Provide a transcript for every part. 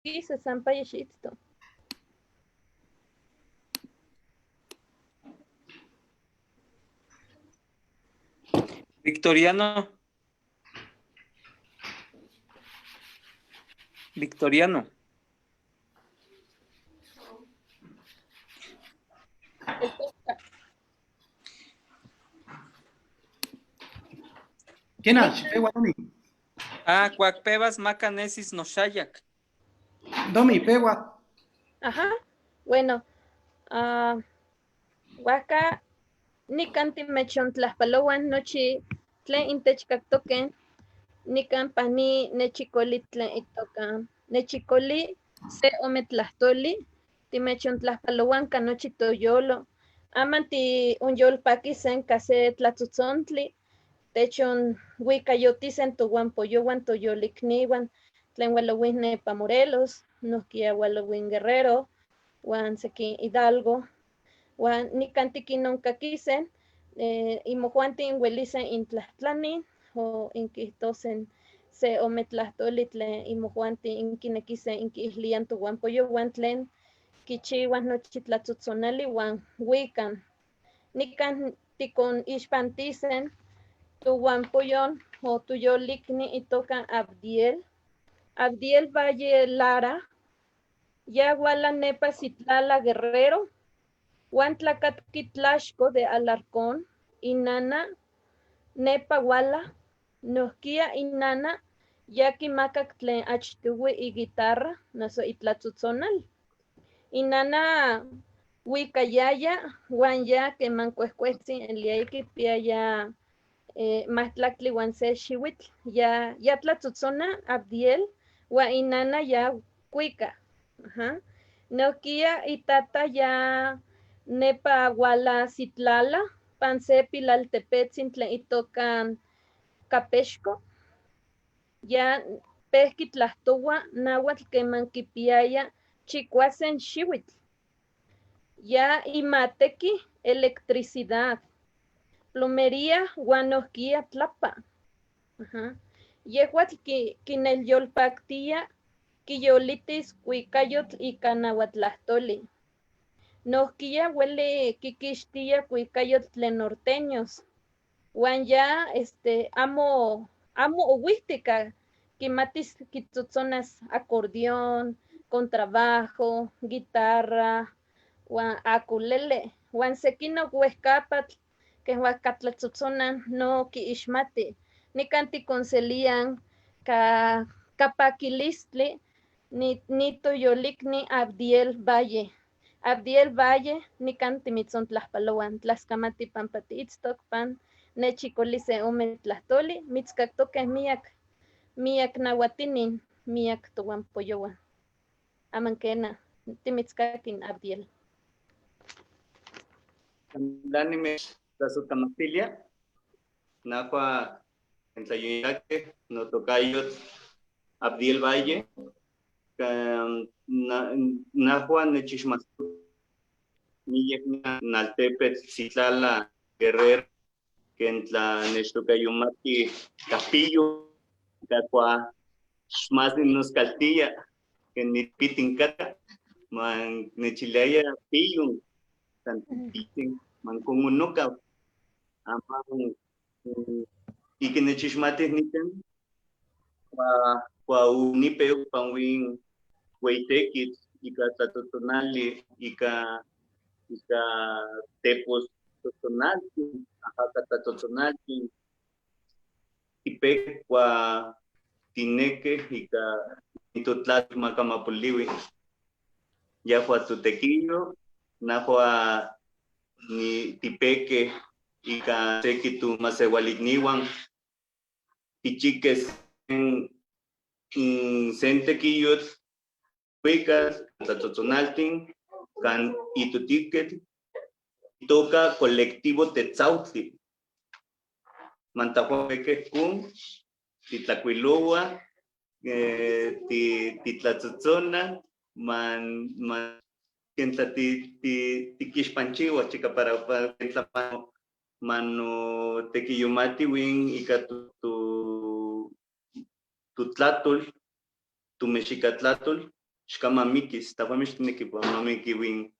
Kisa sampa xiitzto. Victoriano. Victoriano. Kena, xipeua Domi. Ah, cuac pevas maca nesis noxayac. Domi, peua. Ajá. Bueno, huajca nican timechontlajpalohuan nochi tlen intechkaktoken, nican pani nechicoli tlen itoka nechicoli se ome tlahtoli, timechontlajpalohuan ka nochi toyolo. Aman ti unyolpakisen ka se tlatzohtzontli, techon huicayotisen tohuampoyohuan toyoliknihuan tlen hualowin nepa Morelos, nohkia hualowin Guerrero, huan sekin Hidalgo, huan nican tiquinonkakisen, imojuantin uelisen intlajtlanin o inquihtosen se ome tlahtoli tlen imojuantin inkinekisen inquiihlian tohuampoyohuan tlen kichiuan nochi tlatzotzonali huan huican. Nican tikon ixpantisen tohuampoyon o toyolikni itoka Abdiel. Abdiel Valle Lara, ya huala nepa Zitlala Guerrero, huan tlacatqui Tlaxco de Alarcón, inana nepa huala, nohkia inana ya kimakak tlen achtohui iguitarra, noso itlatzotzonal. Inana huicayaya, huan ya queman cuehcuetzin eliaya kipiaya mahtlactli huan se xiuitl, ya tlatzotzona Abdiel, huan inana ya cuica. Ajá. Nohkia itata ya nepa huala Zitlala, pan se pilaltepetzin tlen itoka Capexco, ya pehki tlahtoua náhuatl queman kipiaya chicuasen xiuitl. Ya imateki electricidad, plomería huan nohkia tlapa. Ajá. Yehuatl kinelyolpaktia kiyolitis cuicayotl ika nahuatlahtoli. Nohkia hueli kikixtia cuicayotl tlen norteños. Huan ya amo ohuihtika kimatis kitzotzonas acordeón, contrabajo, guitarra, huan akulele. Huan sekino huehkapatl que huacatlatzotzona no kiixmati. Nican tikonselian ka kapakilistli ni toyolikni Abdiel Valle. Abdiel Valle, nican timitzontlajpalohuan, tlaskamati pampa tiitztok pan nechicoli se ome tlahtoli, mitzkaktokeh miak, miak nahuatinin, miak tohuampoyohuan. Aman kena, timitzkakin Abdiel. Dánime tlazotamatilia, nahua en tlayuyaque, notocayot Abdiel Valle, nahua nechixmasto, miyek naltepetl Zitlala Guerrero, kentla nechtocayomati Capillo, kakua xmasni noscaltia, que nipitincata, man nechilaya pillun, tantipitin, man comunuca, aman, y que nechixmatis nican, kua unipeu panwin hueytequitl, ika tlatotonali, ika tepos totonaltin, ajaka tlatotonaltin, tipec kua tineke ika nitotlatl makamapoliwi. Yahua totequillo, nahua ni tipeque ika seki tumaseualikniuan, tichiques en sen tequillotl, cuicas, tlatotonaltin, kan itotiquetl, toca colectivo Tetzautli. Mantajuapeque kun, titlacuiloua, titlatzotzona, man kentla tiquixpanchiua, chica para kentla mano tequiyomati win ika tu tlatol, tu mexicatlatol, Xkama mikis, tahuame xtineki ma miki win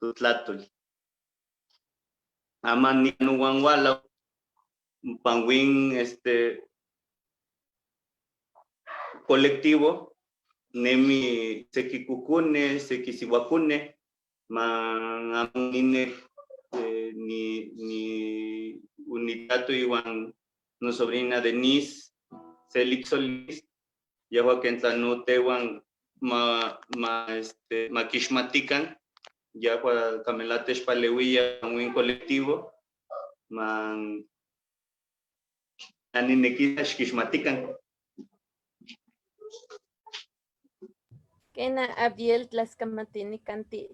totlatol. Aman nikan wala panwin colectivo nemi seki kukune, seki siwakune, man amo nine ni unitato iwan no sobrina Denise Celix Solís, yahua kentla no tehuan ma kixmatikan, yahua kamelate xpaleuia win colectivo, man aninekisa xkixmatikan. Kena Abdiel tlaxkamatini kanti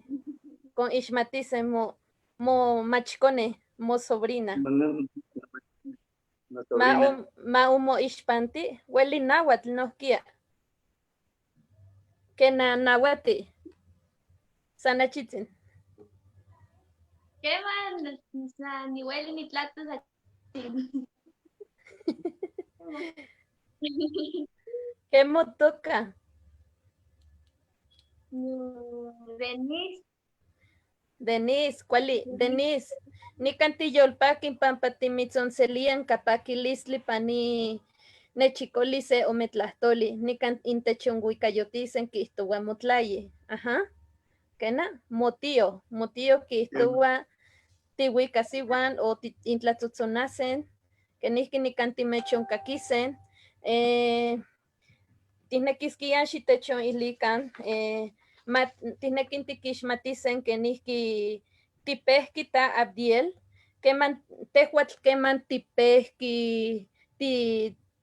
con ixmatise mo machkone mo sobrina. No, sobrina. Ma umo ixpanti, hueli náhuatl nohkia. Kena nahuati. Sanachitzin. Keman, ni hueli ni tlatos. ¿Qué motoca? Denise. Denise, ¿cuál? Denise. Nikan tiyolpakin pampa timitzonselian kapaquilistli pani nechikolise ometlahtoli. Nikan intechonhuicayotisen kihtowa motlaye. Ajá. Kena, motío. Motío kihtowa tihuicasiwan o intlatzotzonasen. Kenihki nikan timechonkakisen. Tihnequisquian xitechon ilikan. Tihnequin tikixmatisen kenihki tipehki ta Abdiel, keman tehuatl keman tipehki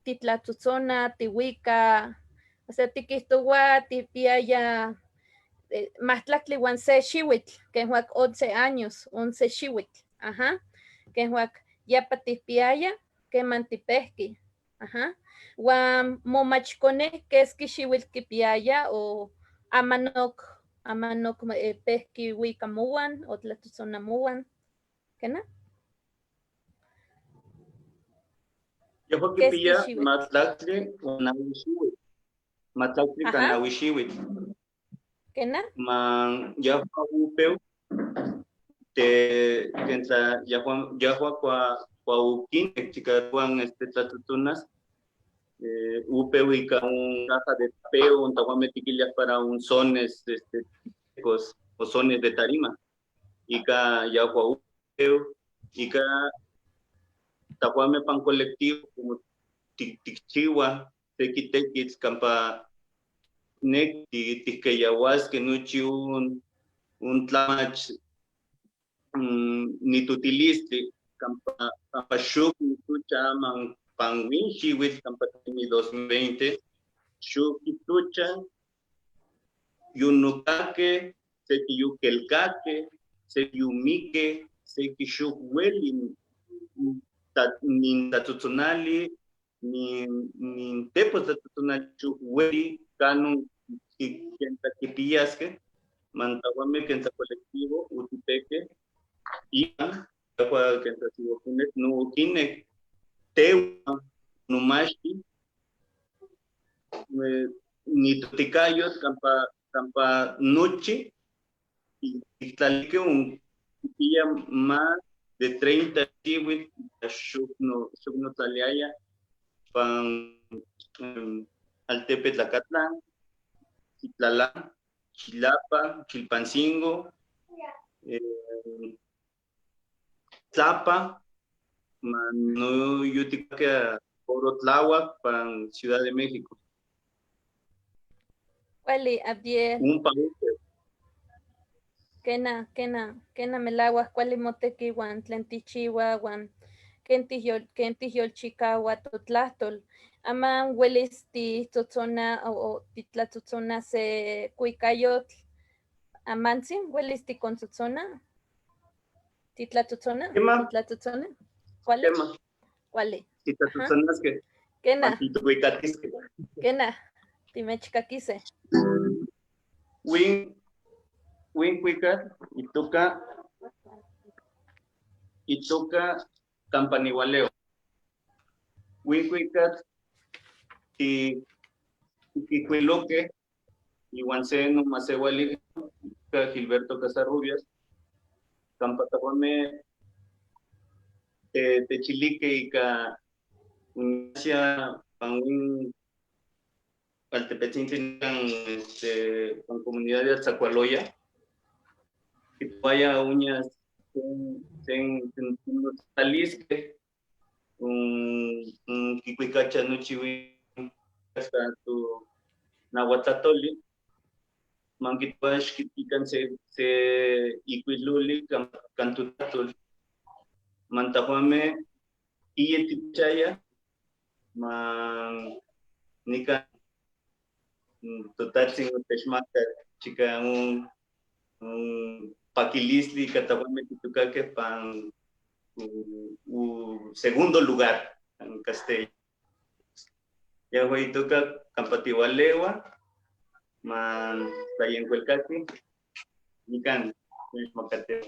titlatzotzona, tihuika, o sea tikihtowa tipiaya majtlaktli uan se xiuitl, kenhuac 11 años, 11 xiuitl, ajá, kenhuac yapa tihpiaya, keman tipehki, ajá, uan momachkone keski xiuitl kipiaya o amanok pehki huika mowan o tlatzotzona mowan, ¿kena? Yehua kipia matlaktli uan naui xiuitl. Matlaktli ka naui xiuitl. ¿Kena? Man yehua upeu te kentla yehua kuaukinek chika tuan tlatzotonas upeu ika un caja de tapeo, un tahuame tiquilias para un sones, o sones de tarima. Ika yahua upeu, ika tahuame pan colectivo como tikchiwa, seki tekitl kampa nek tihkeyahuaske nochi un tlamach nitutilistli kampa xuk nitucha aman panwin xiuitl kampa timi 2020, xuk itucha yunukake, seki yukelkake, seki yumike, seki xuk ueli nin tlatzotzonali, nin tepos tlatzotzonali, xuk ueli kanun kentakipiyaske, mantahuame kenta colectivo, utipeke, iwan, yahua kenta sihuakunek, no okinek, tehuan, nomaxti, nitotikayotl kampa nochi, tlalike un pilla más de 30 xiuitl xuk notlaliaya pan Altepetlacatlán, Chitlalán, Chilapa, Chilpancingo, Tlapa, no yutica Orotláhuac, pan Ciudad de México. Kuali, Abdiel. Un país. Kena, kena, kena melawak, kuali moteki uan tlen tichiwa, uan ken tihyolchikaua totlahtol. Aman uelis titzotzona o titlatzotzona se kuikayotl. Amantzin, uelis tikontzotzona. Titlatzotzona, titlatzotzona. Kuali. Kuali. Titlatzotzonasque. Kena. Tituikatiske. Kena, timechkakise. Win, win kuikatl, itoka Campanihualeo. Win kuikatl, tiquikuiloque, Iwan se nomasewali Gilberto Casarrubias, campa tahuame techilique ika uñasia panwin altepetzintle con comunidad de Atzacualoya, que vaya uñas sen talisque un kikuikacha nuchiwi hasta tu nahuatlatoli manquituax kitikan se ikuiluli cantutatul mantahuame iyetichaya man nika totaltzin otechmaka chika un paquilistli katahuame titucaque pan u segundo lugar en Castella. Ya huaytuca campatihualewa man tlayencuelcati nikan nechmacateo.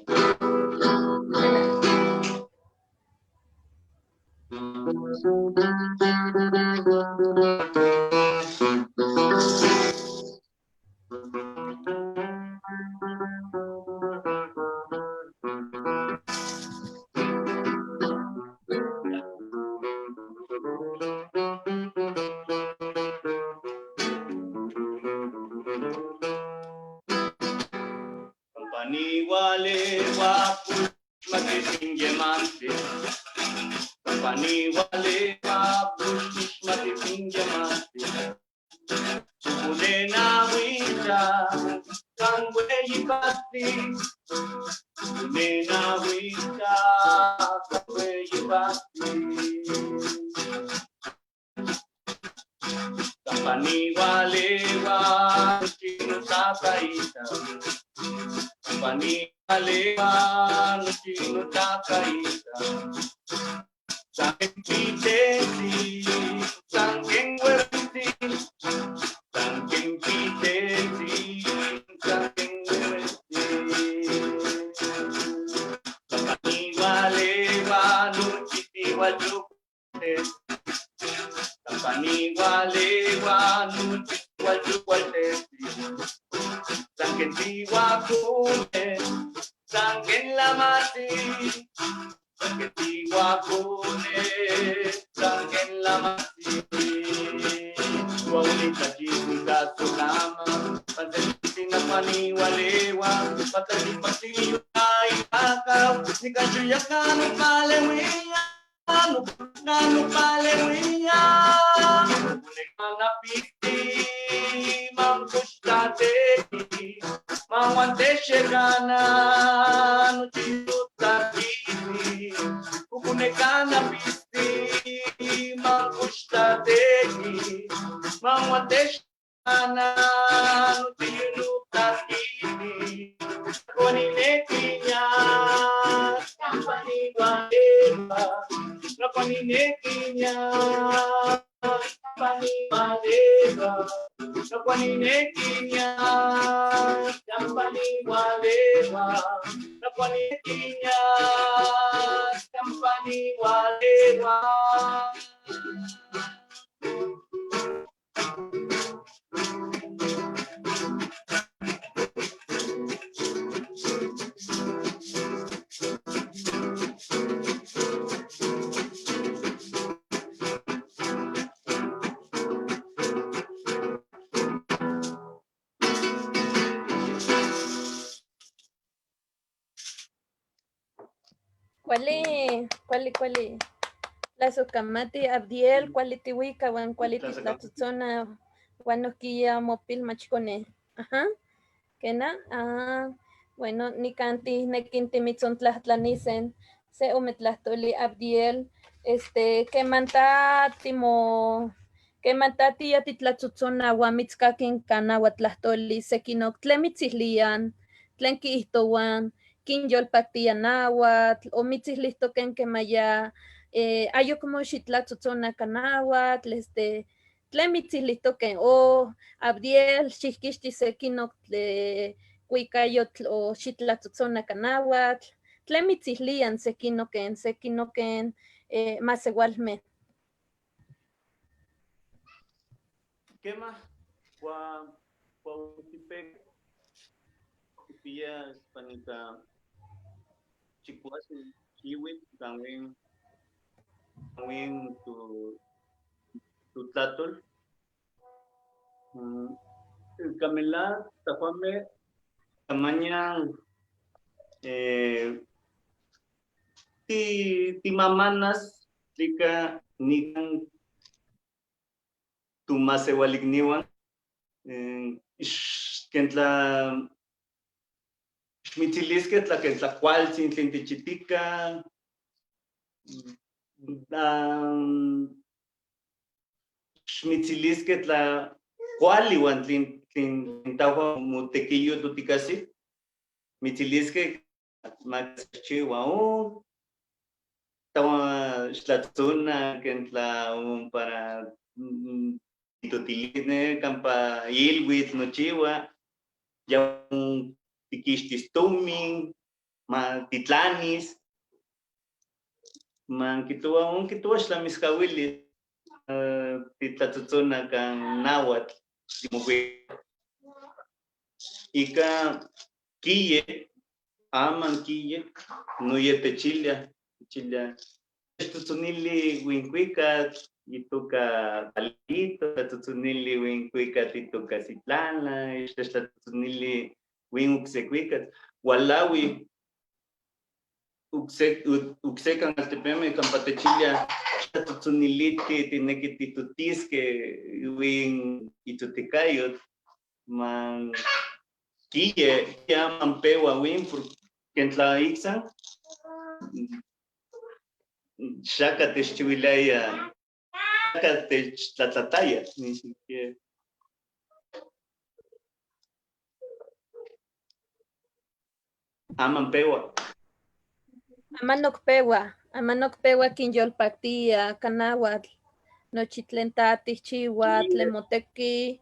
Cuali, Tlazocamati, Abdiel, cuali tihuica, huan cuali titlatzotzona, huan nohquiya mopilmachcone. Ajá. ¿Quena? Ah, bueno, nicanti, nequintimitzontlahtlanisen, se ometlahtoli Abdiel, quemantati ya titlatzotzona, huan mitzcaquin canahuatlahtoli, sequinoc tlen mitzilian, tlen quiihtohuan, quinyolpactia náhuatl, o mitzilihtoquen quemaya ayocmo xitlatzotzona canáhuatl, tlen mitzilihtoquen, o Abdiel, xihquixti sequinoc cuicayotl o xitlatzotzona canáhuatl, tlen mitzilian sequinoquen, masewalme. Quema, Cuautepec quipiya panika chikuase xihuitl kan huin totlatol. Kamela tajuame tamaña timamanas tlika nikan tomasehualikniuan ken tla ixmitziliskeh tla ken tlakualtzin tlen tichitika, ixmitziliskeh tla kuali uan tlen tahua motekiyo totikasi, mitziliskeh ma chiua on, tahua xtlatzona ken tla para titotiline kampa ilhuitl nochiua, ya tikixtis tomin, ma titlanis, man kihtowa on kihtowa xtlamiskawili titlatzotzona kan náhuatl timokuika. Ika kiye, aman kiye, noye techilia, techilia, tzotzonili uinkuikatl itoka Palito, tlatzotzonili uinkuikatl itoka Citlala, ixtlatzotzonili uin okse kuikatl, ualaui oksekan altepemeh kampa techilia xtlatzotzoniliti tineki titutiskeh uin itzotikayotl, man kiye aman pewa uin ken tla iksan xaka techchiwiliaya, xaka techtlatlataya, ni siquiera. Aman pewa. Aman okpewa kinyolpaktia ka náhuatl, nochi tlen ta tikchiua, tlen moteki,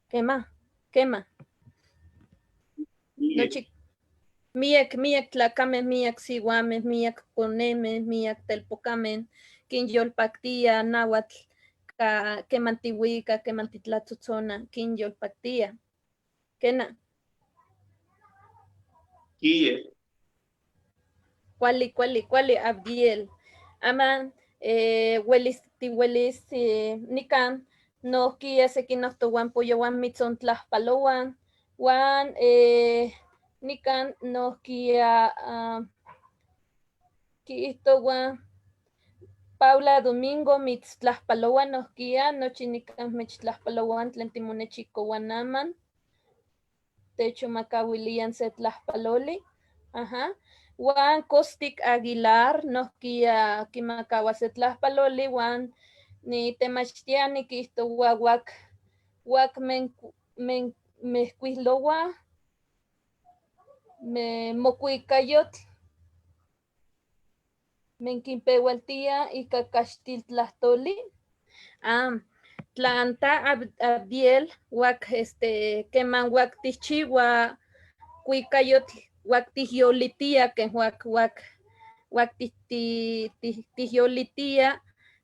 kema, kema. Nochi miak miak tlakameh, miak siuameh, miak konemeh, miak telpokameh kinyolpaktia náhuatl ka keman tiuika, keman titlatzotzona, kinyolpaktia, kena. Kiye. Kuali, kuali, kuali, Abdiel. Aman welis tiwelis nikan nohkia sekinok towan poyowan mitzontlajpalowan uan nikan nohkia kiihtowa Paula Domingo mitztlajpalowa nohkia, nochi nikan mechtlajpalowan tlen timonechikowan aman, techonmakawilian se tlajpaloli, aha. Uan Costic Aguilar nohkia kimakawa se tlajpaloli uan nitemachtiani kihtowa wak wak mejkuilowa mokuikayotl menkinpeualtia ika kaxtiltlahtoli. Ah, tlan ta Abdiel wak keman wak tikchiua kuikayotl wak tihyolitia ken wak wak wak tihyolitia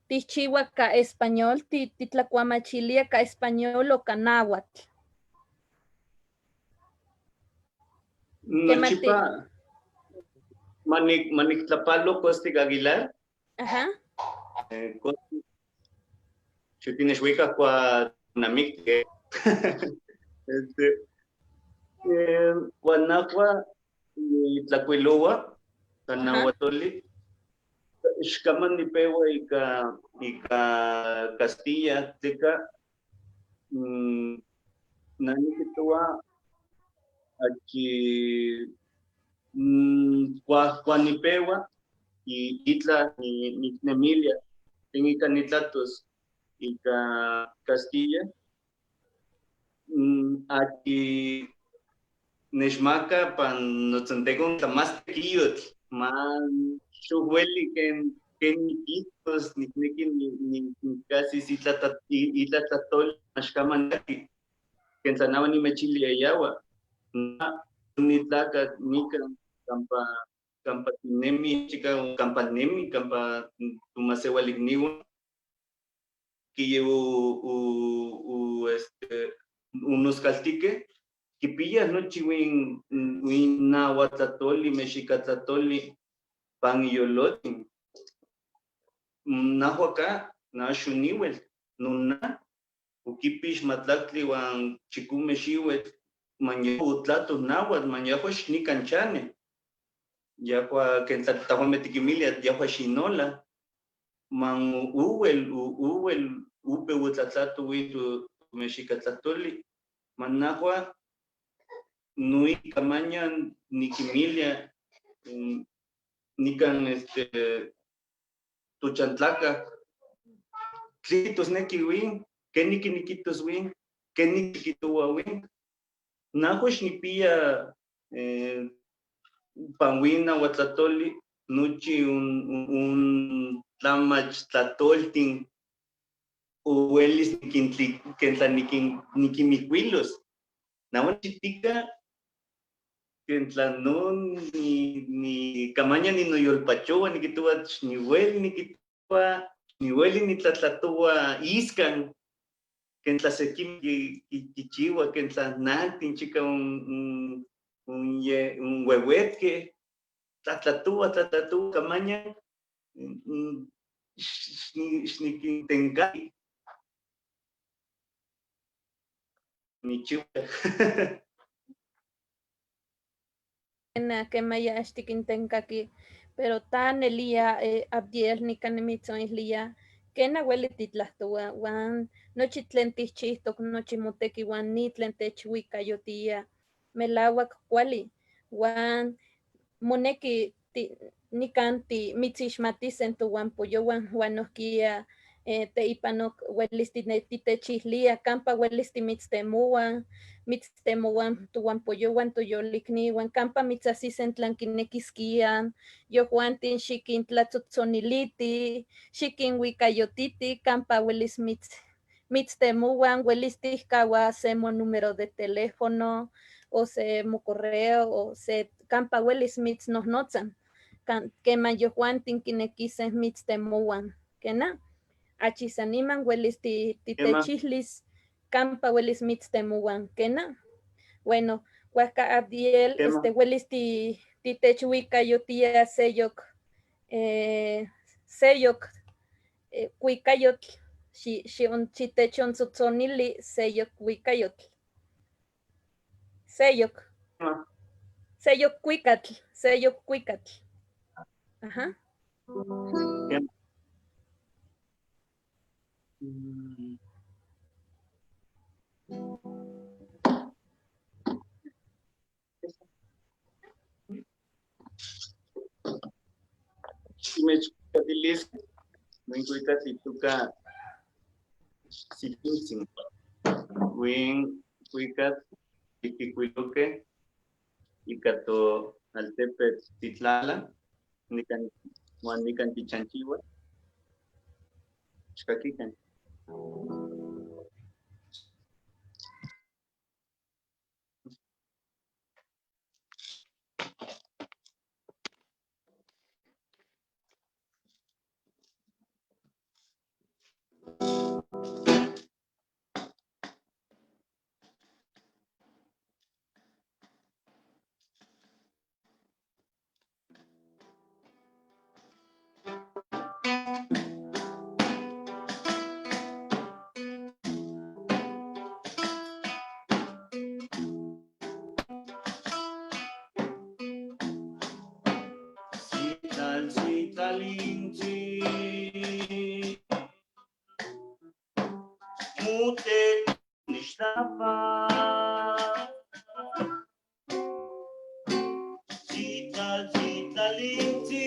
tikchiua ka español, titlakuamachilia ka español o ka náhuatl. Nochipa maniktlapalo Costic Aguilar. Ajá. Costic. Xutinexuika kua namikti. Uan najua nitlakuiloua ka nahuatoli, xkaman nipeua ika Castilla, tleka neh nikihtowa achi kua nipeua itlah niknemilia tlen ika nitlatos ika Castilla, achi nechmaka pan notzontekon tla más tekiyotl, más xueli ken nikihtos, nikneki nikahsis itlah tlahtoli axkaman naki, ken tla nahui nimechilia yaua, nitlakatl nikan kampa tinemi, chika kampa nemi, kampa tomaseualikniuan, kiye Onoscaltique kipiyas nochi win win nahuatlatoli, mexicatlatoli, pan iyolotzin. Nahuaca, naxuniuel, nona, okipix matlactli uan chikome xiuitl, man yehua otlato náhuatl, man yehua xnikan chane. Yehua ken tlatejuanmeh tikinmilia yehua xinola, man uwel, uwel, upe otlatlato ui mexicatlahtoli, man nahua noihka mañan niquimilia nikan tochantlaka, tlitos neki win, keniki niquitos win, keniki kitowa win. Nahua xnipia pan win nahuatlatoli, nochi un tlamach tlatoltin, o welis kentla niquimikuilos. Nahua chitika kentla no ni kamaña ni noyolpachoa, nikitowa xniueli nikitowa, xniueli nitlatlatowa iskan, kentla sequimeh kichiwa, kentla nantin chika un huehuetque, tlatlatowa, tlatlatowa kamaña, xnikintenkaki. Nichiwa. Kemaya axtikintenkaki, pero ta nelia Abdiel nikan nimitzonihlia, kena ueli titlahtowa uan nochi tlen tichihtok, nochi moteki uan ni tlen techwikayotia, melauak kuali, uan moneki nikan mitzixmatisen towanpoyowan uan nohkia teipanok uelis titechihlia kampa uelis timitztemowan, mitztemowan towanpoyowan, toyolikniwan, kampa mitzasisen tlan kinekiskian, yojuantin xikintlatzotzoniliti, xikinwikayotiti, kampa uelis mitztemowan, uelis tihkaua se monúmero de teléfono, o se mocorreo, o se kampa uelis mitznohnotzan, keman yojuantin kinekisen mitztemowan, kena? Achisaniman uelis titechihlis, kampa uelis mitztemowan, kena? Bueno, huajka Abdiel, uelis titechwikayotia seyok, seyok kuikayotl, xitechontzonili seyok kuikayotl. Seyok. Seyok kuikatl, seyok kuikatl. Ajá. Mechkatilis, wen kuikatl itoka Sikintzin, wen kuikatl tikikuiloke ika to altepetl Titlala, nikan, uan nikan tichanchiwa. Xkakikan. Sitalintzi, mute nishtapa. Sital, sitalintzi,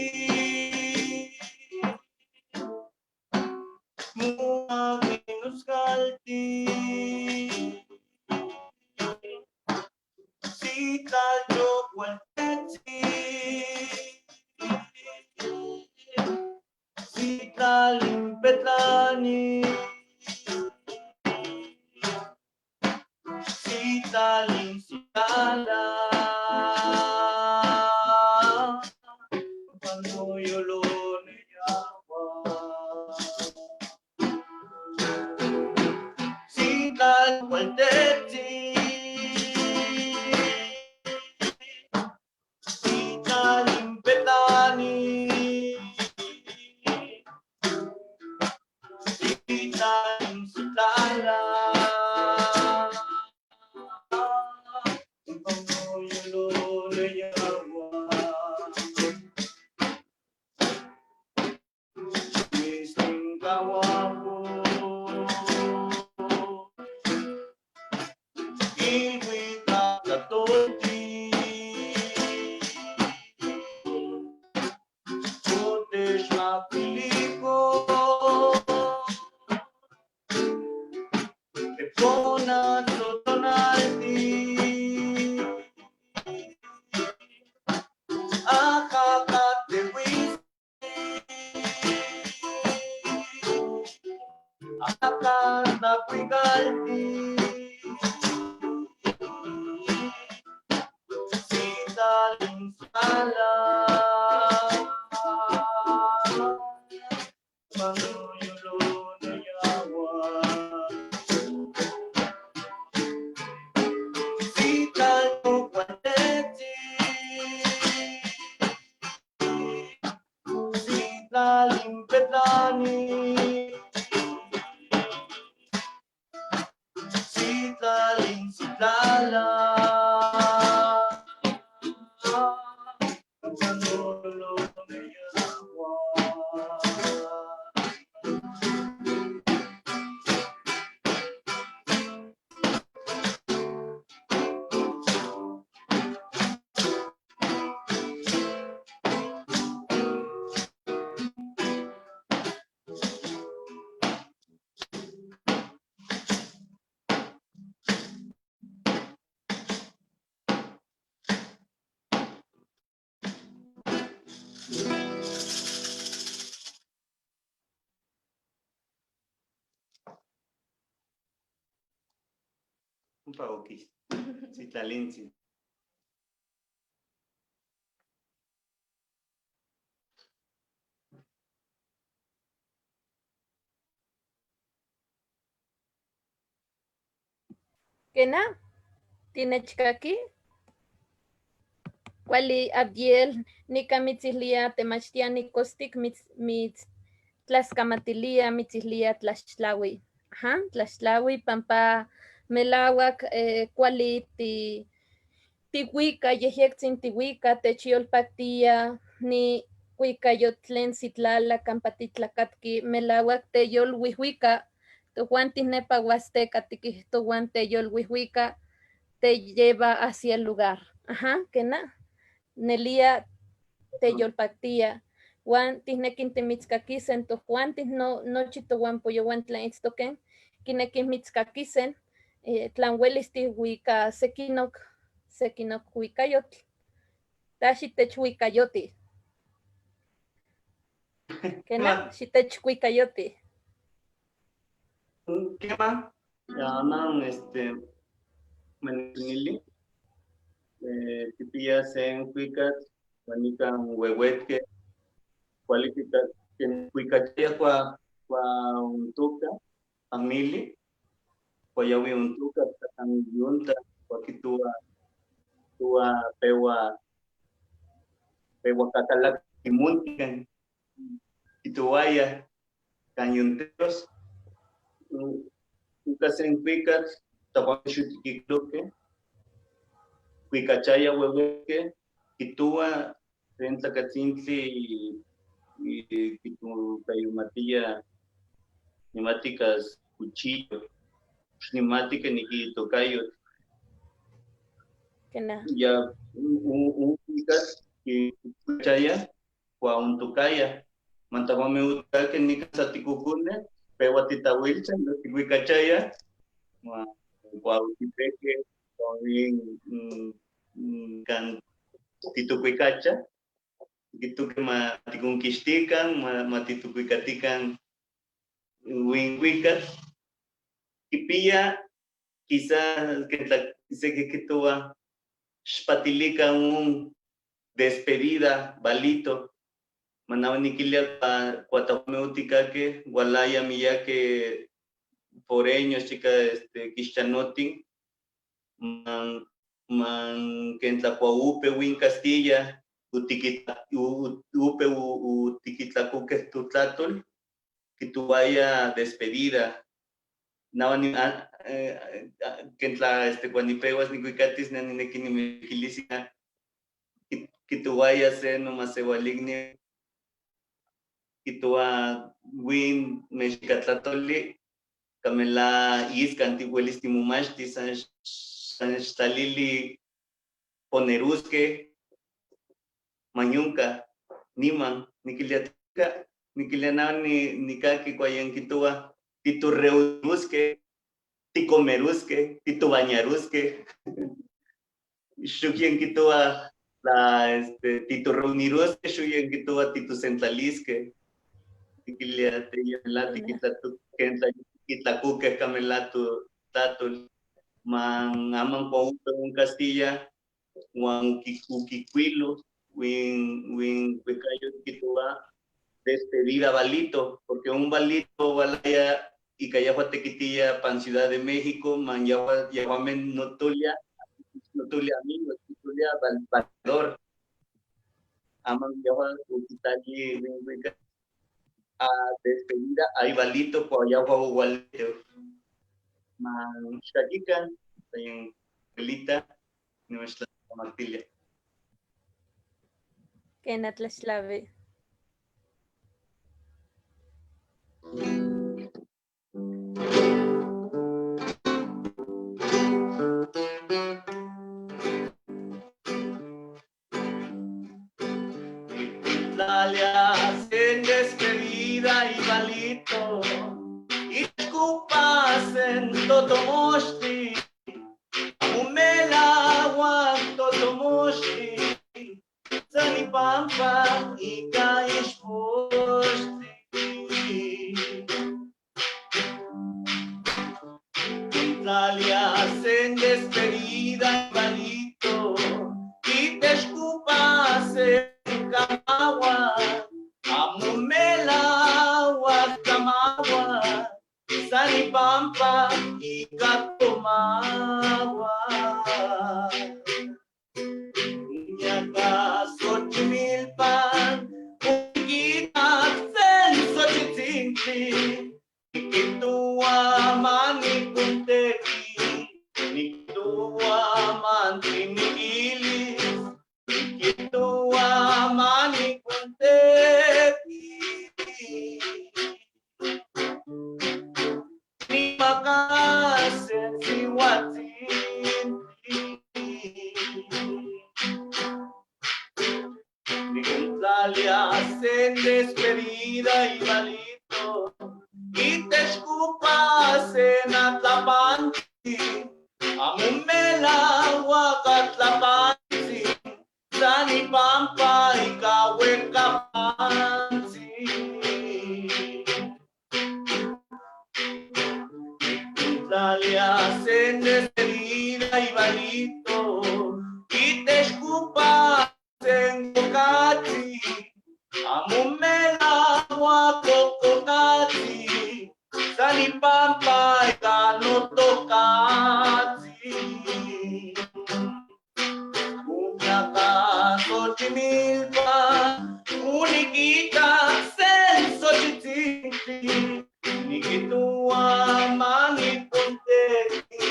muaginuskalti. Sital chocualtetzi. Sitalimpetlani, Sitalin sitala, cuando yo lo neyawa. Sital cualtetzi, Noilhui tlatlahtolti. Otechmaquiliko. Teponatl totonalti. Ajacatehuizi. Acatlacuicalti. Citalinsala. Citlalin-petlani. Citlalin, citlala. Ompa okis. Citlalintzi. Kena, tinechkaki. Kuali Abdiel, nika mitzihlia temachtiani kostik mitz tlaskamatilia, mitzihlia tlaxtlaui. Ajá, tlaxtlaui pampa melawak kuali tihuika, yejyektzin tihuika, techyolpaktia, ni kuikayotl tlen sitlala kampa titlakatki, melawak teyolhuihuika, tojuantin nepa Huasteca tikijtowan teyolhuihuika, te lleva hacia el lugar. Ajá, kena, nelia teyolpaktia, huan tijnekin timitzkakisen, tojuantin no, nochi tohuampoyowan tlen itztoken, kinekin mitzkakisen, tlan welis tihuika sekinok, sekinok huikayotl, ta xitechhuikayoti. Kena, xitechhuikayoti. ¿Qué más? Llaman manili, tipilla sen cuicat, manican huehuetque, cualifica, cuicachaya cua, cua untuca, amili, cuayawi untuca, yunta, cuaquitua, tua pewa, pewa cacalac, timuntican, ituaya, cañonteros, uka sen cuicat, tahuaxutiquicloque, cuicachaya huehueque, quitua, sen tlacatzintli, y quitucayumatilla, nimáticas cuchillo, nimática niquitocayo. Kena. Ya, un cuicat, cuicachaya, cuauntucaya, mantahuame uta que nica saticucune, pehuatitahuilcha, cuicachaya, cuautipeque, can titucuicacha, quituque ma ticunquixtican, ma titucuicatican, wincuicat, quipilla, quizás que se que quitoa, xpatilica un despedida, balito, manawaniquilia cuatahuameuticake, gualaya miyaque, foreños, chica, quixchanotin, man, man, que en Tlacuaupe, win Castilla, utiquita, upe, utiquitlacuque tutlatol, quituaya despedida. Nawani, que en tla, cuanipehuas, nicuicatis, nani nequini miquilisia, quituaya se nomasehualigni, quitua win mexicatlatoli, camela isca antihuelis timumachti, san Xtlalili ponerusque manyunka niman nikiliatika nikilianani nikaki kwayankitua titurreusque ticomerusque titubañarusque xukienkitua la titurreunirusque xuyenkitua titusentlalisque nikilia teyelati kitlakuque kamelatu tatul man aman kuaupe un Castilla huan ukikwilo win win wikayo kituwa despedida balito, porque un balito balaya y callajua tequitilla pan Ciudad de México, man yawa yawamen notulia, notulia amigo, notulia valedor. Aman yawa ukitali win wika a despedida ay balito cuayawa ugualito. Man xaquican, en pelita, nuestra martilia. Kena tlaxtlavi. Italia en despedida y balito, y escupas en totomoshti, umela totomoshti, Zanipampa y Caishposhti. Italia en despedida y balito, y te escupas en Camagua, Amumela, Guacamagua, Zanipampa y Catomagua. Xochimilpan, Uquitas en Xochitzintli, Niquitua manicunteki, Niquitua mantriniquilis, Niquitua manicunteki. Nimakasen sihuatzintli. Italia en despedida y balito, y te escupas en Atlapanti, Amumela, Huacatlapanti, Zanipampa y Cahuecapanti. Italia en despedida y balito, y te escupas en Cocatzi, Amumela, Huacococatzi, Zanipampa y Ganotocatzi. Cuñaca, Xochimilpa, Uniquita, Xochitzintli, Niquitua, Maniconteki,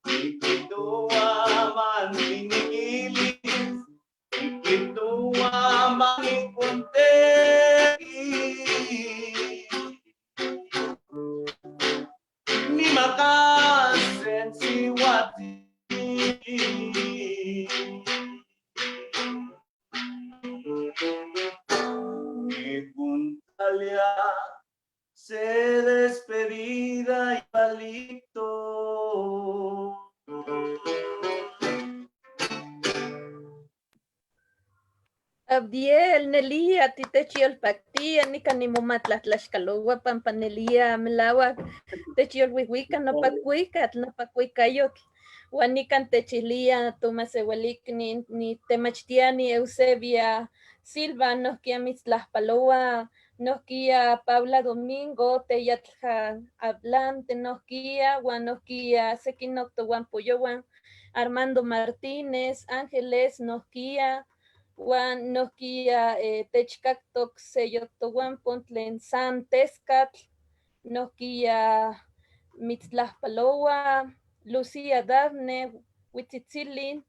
Niquitua, Maniniquilis, Niquitua, Maniconteki. Ni makasen sihuatzi. Italia se despedida y palito. Abdiel, Nelia, titechiolpactia, nican nimomatlatlaxcaloua, pampa nelia melahuac, techyolhuihuica, nopa cuicatl, nopa cuicayotl, huan nican techilia tomaseualicni, ni temachtiani Eusebia Silva, nohkia mitztlajpaloua, nohkia Paula Domingo, teyatlja hablante, nohkia, huan nohkia sequinoc tohuampoyohuan, Armando Martínez, Ángeles, nohkia, huan nohkia techcactoc seyotohuampo tlen San Tezcatl, nohkia mitztlajpaloua, Lucía Dafne, Huitzitzilin,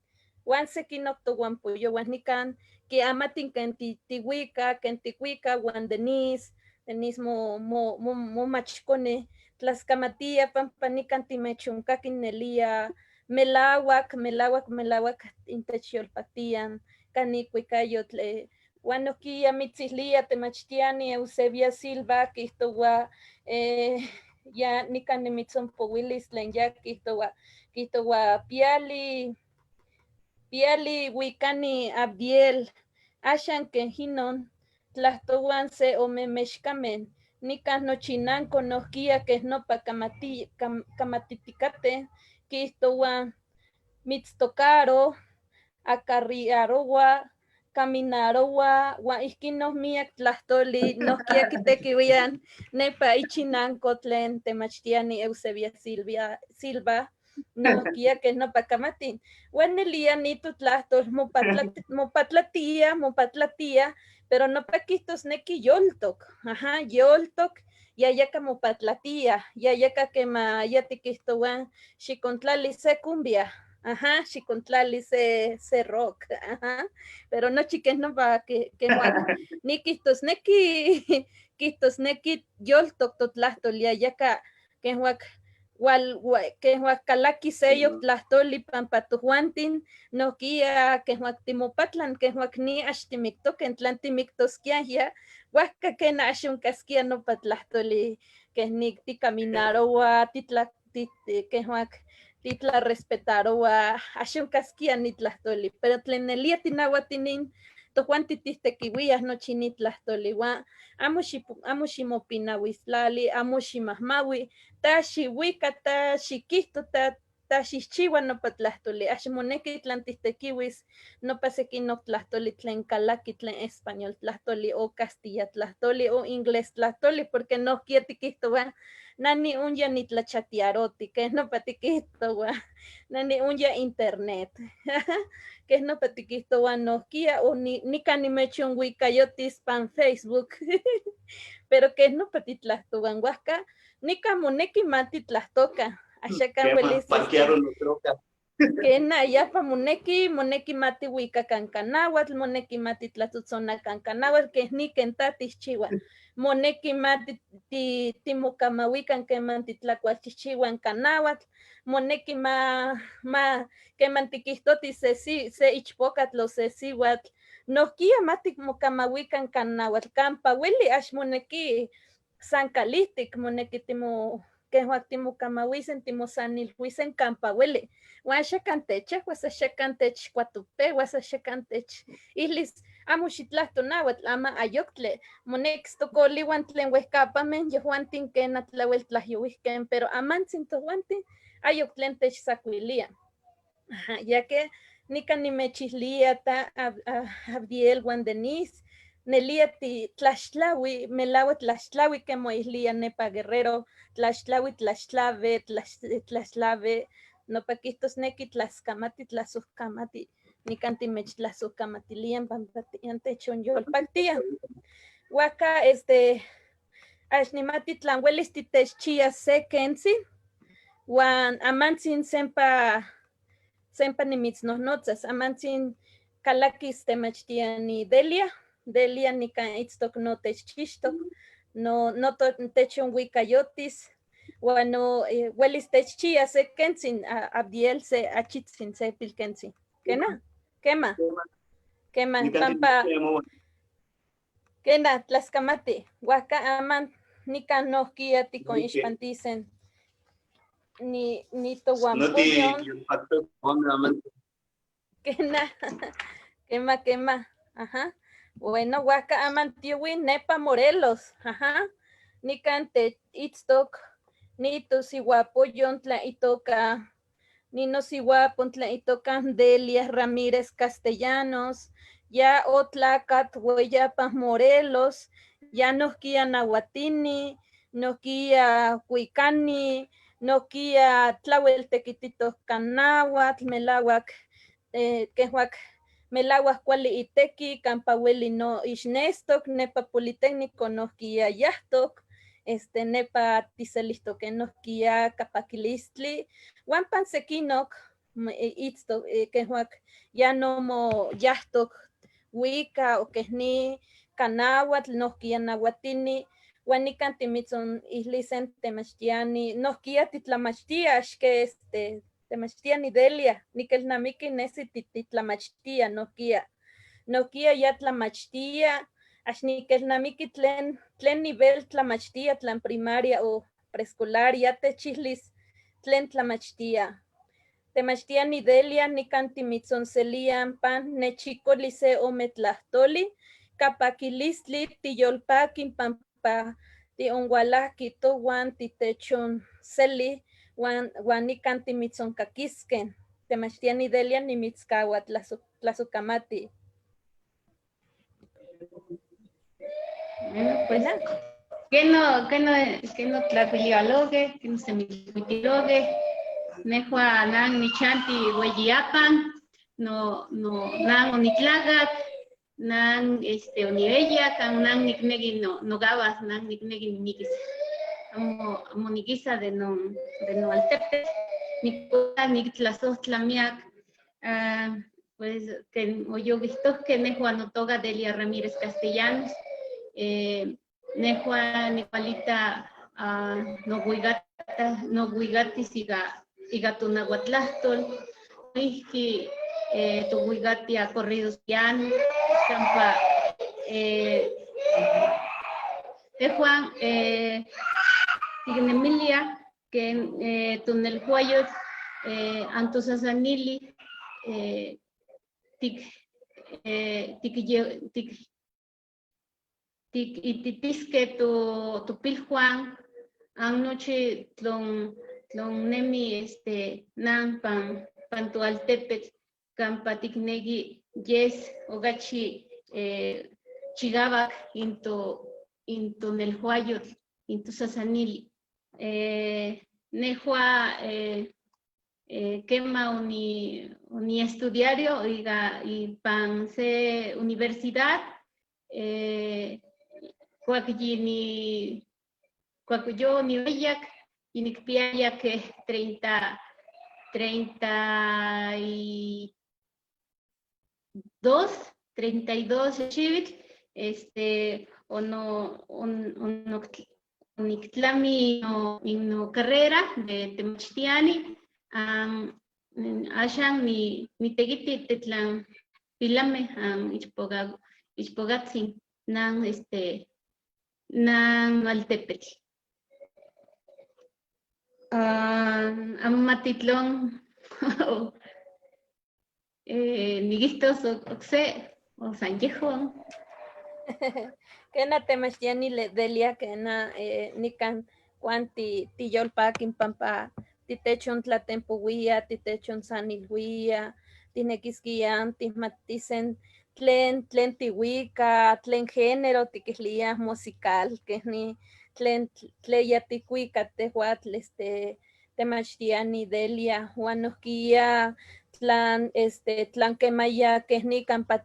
huan sequinoc tohuampoyohuan nican, que amatin ken tihuica, ken ticuica, huan Denise, Denise mo, mo, mo, mo machcone, tlascamatia, pampa nican timechoncaqui nelia, Melahuac, melahuac, melahuac intechyolpactian cani cuicayotl huan nohquiya mitzilía temachtiani Eusebia Silva quihtohua ya nican nimitzonpohuilis tlen ya quihtohua, quihtohua piali, piali huicani Abdiel, axan quej inon tlahtohuan se ome mexcamen, nican nochinanco nohquiya quej nopa camati, camatiticate, quihtohua mitztocaro, acarriarohua, caminarohua, huan ihquinon miyac tlahtoli nohquiya quitequihuian nepa ichinanco tlen temachtiani Eusebia Silvia, Silva, nohquiya quej nopa camatin. Huan nelía ni totlahtol mopatlatia, mopatlatia, pero nopa quihtosnequi yoltoc, ajá, yoltoc, yayaca mopatlatia, yayaca quema ya tiquihtohua xicontlali se cumbia, ajá, xicontlali se rock, ajá, pero nochi quej nopa que ni quihtosnequi, quihtosnequi yoltoc totlahtol, yayaca quej huac wal quej huac calaqui seyoc tlahtoli pampa tojuantin nohquiya quej huac timopatlan, quej huac ni ax timictoque, tlan timictosquiaya, huajca quena ax oncasquia nopa tlahtoli quej nic ticaminarohua, titla, quej huac titlarespetarohua, ax oncasquia ni tlahtoli, pero tlen nelia tinahuatinin tojuanti tihtequihuiaj nochi ni tlahtoli, huan amo amo ximopinahuistlali, amo ximahmahui, ta xihuica, ta xiquihto, ta xixchiua nopa tlahtoli, ax monequi tlan tihtequihuis nopa sequinoc tlahtoli tlen calaqui tlen español tlahtoli o castilla tlahtoli o inglés tlahtoli, porque nohquiya tiquihtohua nani onya nitlachatearoti, quej nopa tiquihtohua, nani onya internet, quej nopa tiquihtohua nohquiya o nican nimechonhuicayotis pan Facebook, pero quej nopa titlahtohuan, huajca nican monequi ma titlahtoca, axacan huelis quena yapa monequi, monequi ma tihuicacan canahuatl, monequi ma titlatzohtzonacan canahuatl, quej ni quen ta tijchihua, monequi ma timocamahuican queman titlacualchijchihuan canahuatl, monequi ma queman tiquihtotis se ichpocatl o se sihuatl, nohquiya ma timocamahuican canahuatl, campa hueli ax monequi san calihtic, monequi timo quej huac timocamahuisen, timosanilhuisen campa hueli, huan axacan techahuas, axacan techcuatopehuas, axacan tech ilis amo xitlahto nahuatl, ama ayoctle, monequis tocolihuan tlen huejcapamen yehuantin quena tlauel tlahyohuijquen, pero amantzin tojuantin ayoc tlen techsacuilia. Ajá, ya que nican nimechilía ta Abdiel huan Denise, nelia ti tlaxtlahui, melaua tlaxtlahui que moihlia nepa Guerrero, tlaxtlahui, tlaxtlave, tlaxtlave, nopa quihtosnequi tlascamati, tlasojcamati, nican timechtlasojcamatilian pampa techonyolpactia. Huaca, ax nimati tlan huelis titechchias se quentzi, huan amantzin sempa, sempa nimitznohnotzas, amantzin calaquis temachtiani Delia, Delia nican itztoc no techchixtoc, no techonhuicayotis, huan no huelis techchias se quentzin, Abdiel se achitzin se pilquentzin. ¿Quena? Quema. Quema, pampa. Quena, tlascamati, huaca aman nican nohquia ticonixpantisen. Ni tohuampoyon. Quena, quema, quema, ajá. Bueno, huaca aman tiuwi nepa Morelos, ajá. Nican te itztoc, ni tosihuapoyon tla itoca, ni nosihuapon tla itoca Delia Ramírez Castellanos, ya otlacat hueyapa Morelos, ya nohquia nahuatini, nohquia cuicani, nohquia tlauel tequititoc canahuatl, melahuac, quehuac, melahuac cuali itequi, campa hueli no ixnestoc, nepa Politécnico nohquia yahtoc, nepa tiselihtoque nohquia capaquilistli, huan pan sequinoc, itztoc, quehuac, ya no mo yahtoc huica o quej ni canahuatl, nohquia nahuatini, huan nican timitzon ihlisen temachtiani, nohquia titlamachtia, axque Temachtiani Delia, niquelnamiqui nesi titlamachtia nohkia. Nohkia ya tlamachtia, ax niquelnamiqui tlen nivel tlamachtia, tlan primaria o preescolar, ya techillis tlen tlamachtia. Temachtiani Delia, nican timitzonseliaj pan nechicoli se ome tlahtoli, kapakilistli tiyolpaqui pampa tionualajqui tohuan titechonseli uan nican timitzoncaquisque. Temachtiani Delia, nimitzcahua tlasokamati. Bueno, pues, que no tlacuilialogue, que no se mitilogue, nejua nan nichanti hueyiapan, no, no, nan onitlagac, nan oniveyac, nan nikneki no, nogabas, nan nikneki nimikis. Amo, amo nikisa de no altepetl, nikpoa niktlasohtla miak, pues que oyoguihtohque nejua notoka Delia Ramírez Castellanos, nejua nikualita nohuigatis iga tonahuatlahtol, noihki tohuigatia corridos llanos, campa tejuan tiknemilia que tonelhuayotl antosasanili tik ititisque topilhuan an nochi tlon nemi nan pan toaltepetl kampa tikneki yes okachi chikawak intonelhuayotl intosasanili. Nejua kema oniestudiario iga ipan se universidad, kuak yo oniweyak yinikpiaya keh 32, 32 xiwitl, oniktlami no carrera de temachtiani, axan nitekiti tetlan pilameh an ichpokatzin nan altepetl. Amo mati tlon nikihtos okse o san yehon. Kena temachtiani Delia kena nikan kuan tiyolpakin pampa titechon-tlatempohuia, titechonsanilhuia, tijnekiskia tijmatisen tlen tihuika, tlen género tikilhuiaj musical, keni tlen ya tikuika tejuatl temachtiani Delia, uan nohkia tlan kemaya kej nikan pa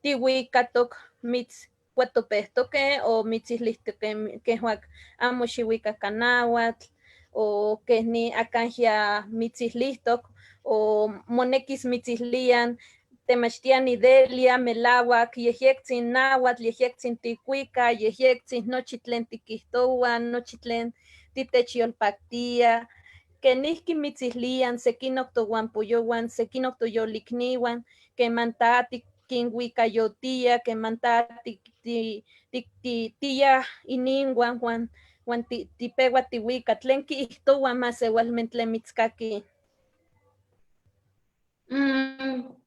tihuikatok mitzcuatopehtoque o mitzilihtoque kejuak amo xihuika nahuatl o kej ni akanja mitzilihtok o monekis mitzilian temachtiani Delia melawak yejyektzin nahuatl, yejyektzin tikuika, yejyektzin nochi tlen tikihtowa, nochi tlen titechyolpaktia, kenijki mitzilian sekinok tohuampoyowan, sekinok toyolikniwan, keman ta tikinhuikayotia, keman ta tiyaj ininwan uan tipeua tihuika, tlen kiihtowa masewalmeh tlen mitzkakij.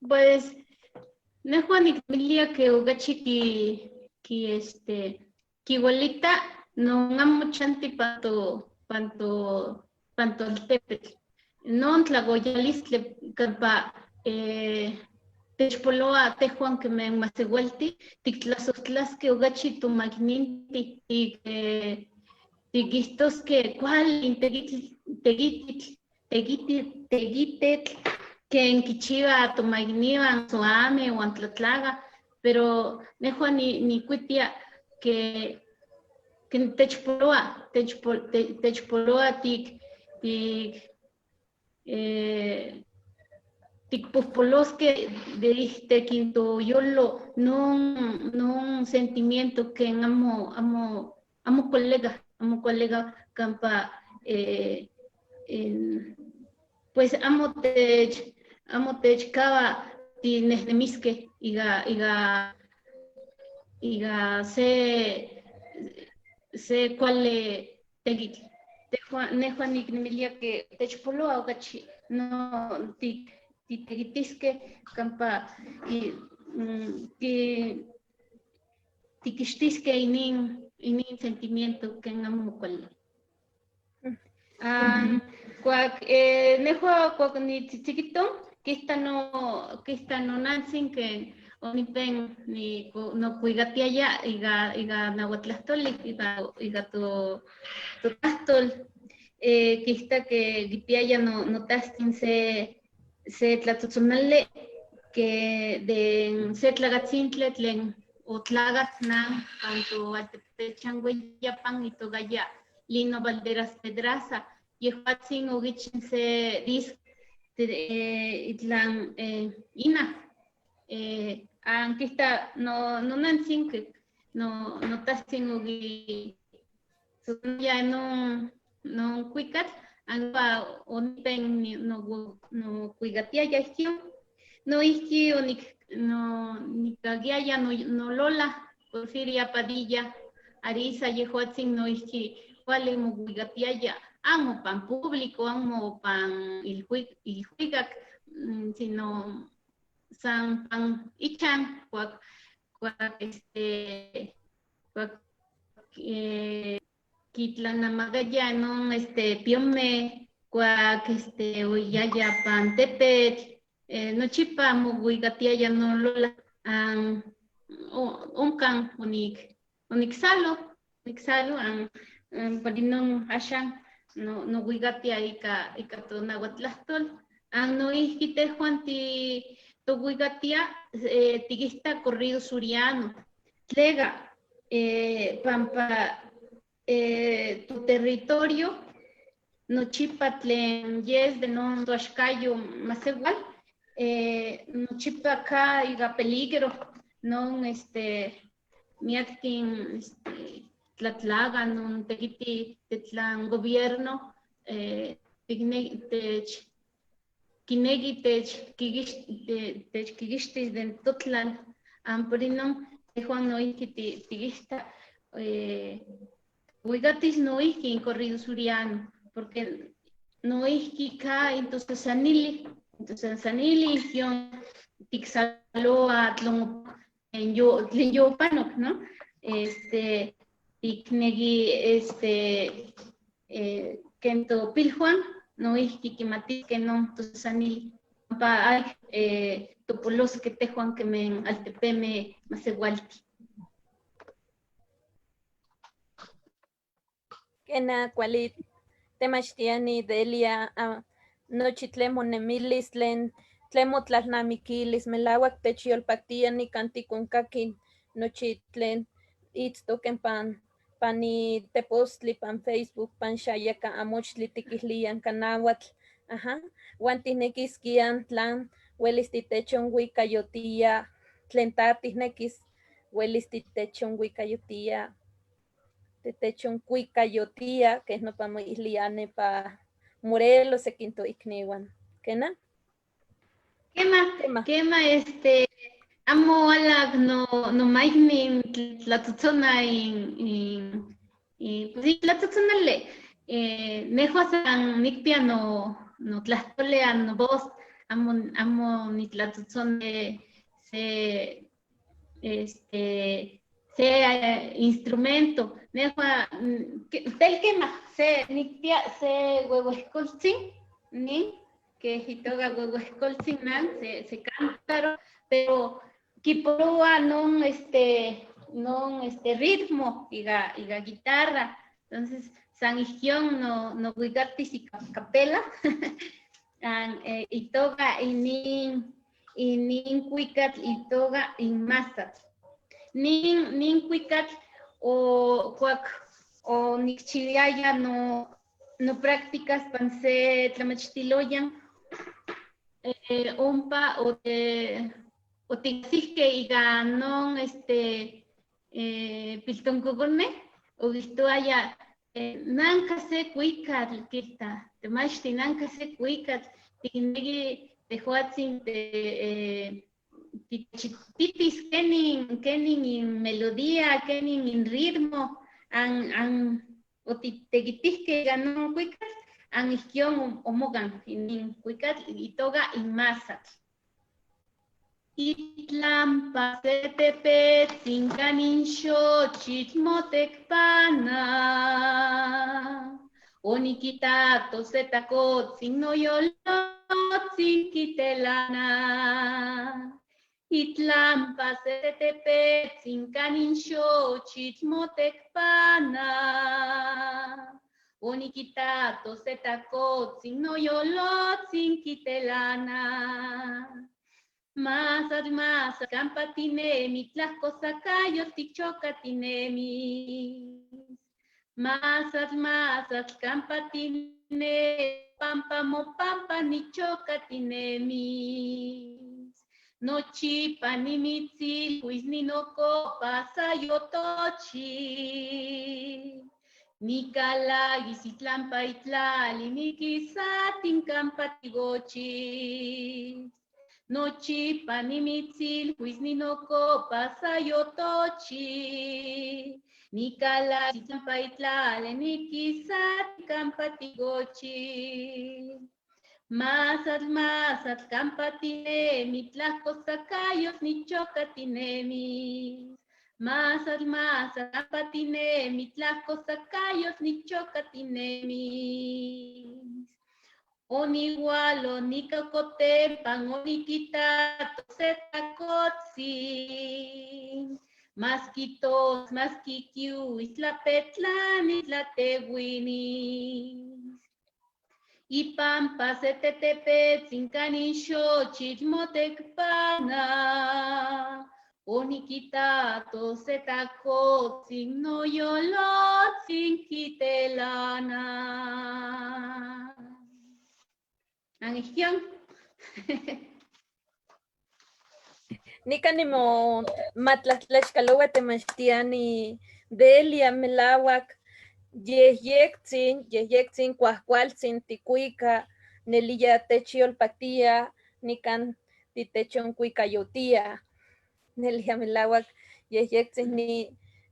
Pues nejua nikmilia ke okachi kiuelita non amo chanti pan toaltepetl. Non tlagoyalistli kampa techpoloa tejuan kemeh masewalti tiktlasohtlaskeh okachi tomakninti, tikihtoskeh kuali in tekitl, tekitetl ken kichiwa tomaikniwan soameh uan tlatlakah, pero nejua nikuitia ke techpoloa, techpoloa tikpohpoloskeh de ihtek in toyolo non sentimiento ken amo kualega kampa. Pues amo techkawa tinejnemiskej iga se kuali tekitl. Nejua niknemilia que techpoloa okachi no titekitiskej kampa tikixtiskej inin sentimiento ken amo kuali. Kuak nejua kuak nitzitzikito kista nonantzin ken onipen nokuikatiaya iga nahuatlahtoli iga totlajtol kista ke kipiaya notahtzin se tlatzotzonali que de se tlakatzintli tlen otlakat nan pan toaltepechan Hueyapan itokaya Lino Valderas Pedraza, yehuatzin okichin se disco itlan ina. Ankista nonantzin notahtzin oki ya no kuikatl anpa onipen nokuikatiaya ijkin noijki nikakiaya nolola Porfiria Padilla Ariza yehuatzin noijki kuali mokuikatiaya amo pan público, amo pan ilhuikak, sino san pan ichan kuak kuak kitlanamagaya non piome kuak oyaya pan tepetl nochipa mokuikatiaya nolola onkan oniksalo an por inon axan nokuikatia ika tonahuatlahtol an noijki tejuan tokuikatia tikista corrido suriano tlega pampa tu territorio nochipa tlen yes de non toaxcayo masewal nochipa ka iga peligro non miaktin tlatlaga non tekiti tetlan gobierno tech kineki tech kikixtis den totlan an por inon tejuan noijki tikista uikatis noijki in corrido suriano porque noijki ka intosasanili ijkion tiksaloa tlen yopanok, no? Tikneki ken topilhuan noijki kimatiskej non tosasanili pampa ay topoloskej tejuan kemen altepemej masewalti. Kena kuali temachtiani Delia nochi tlen monemilis tlen motlalnamikilis melawak techyolpaktia nikan tikonkaki nochi tlen itztoken pani tepostli pan Facebook pan xayaka amochtli tikilian kanahuatl, ajá, uan tiknekiskian tlan welis titechonkuikayotia tlen ta tiknekis welis titechonkuikayotia kej nopa moilia nepa Morelos sekin toikniuan. Kena? Kema amo alak no maikni tlatzotzona pues tlatzotzonale nejua san nikpia no tlahtole no voz amo nitlatzotzone se se instrumento nejua tel kema se nikpia se huehuejkoltzin nin que itoka huehuejkoltzin nan se cántaro pero kipoloa non ritmo iga guitarra, entonces san ijkion no kuikatis ika capela itoka inin kuikatl itoka inmasatl nin kuikatl o kuak o nikchiliaya no prácticas pan se tlamachtiloyan ompa o tikasihkej ika non piltonkokonmej okijtoaya nanka se kuikatl kihta temachti nanka se kuikatl Tiquinegui tejuatzin te tichititis kenin in melodía, kenin in ritmo, an otitequitihque ica non cuicatl, an ihquion omocan inin cuicatl itoca in masatl. Itlampa se tepetzin canin xochitl motecpana. Oniquitato se tacotzin noyolotzin quitelana. Itlampa se tepetzin canin xochitl motecpana. Oniquitato se tacotzin noyolotzin quitelana. Masatl, masatl, campa tinemi, tlahcosacayo tichocatinemi. Masatl, masatl, campa tinemi, pampa mopampa nichocatinemis. Nochipa nimitzilhuis ninocopa sayotochi. Nicalagis itlampa itlali, niquisatin campa tigochis. Nochipa nimitzilhuis ninocopa sayotochi. Nicalagis itlampa itlali, niquisatin campa tigochi. Masatl, masatl, campa tinemi, tlahcosacayos nichocatinemi. Masatl, masatl, campa tinemi, tlahcosacayos nichocatinemi. Onihualo, nicacotepan, oniquitato, se tacotzin. Masquitos, masquiquiuis, tlapetlani, tlatehuinis. Ipampa se tetepetzin canin xochitl motecpana. Oniquitato se tacotzin noyolotzin quitelana. Angión. Nikan nimo matlahtlaxcaloua temachtiani Delia melauac yehyectzin, yehyectzin cuahcualtzin ticuica, nelia techyolpactia, nican titechoncuicayotia, nelia melauac yehyectzin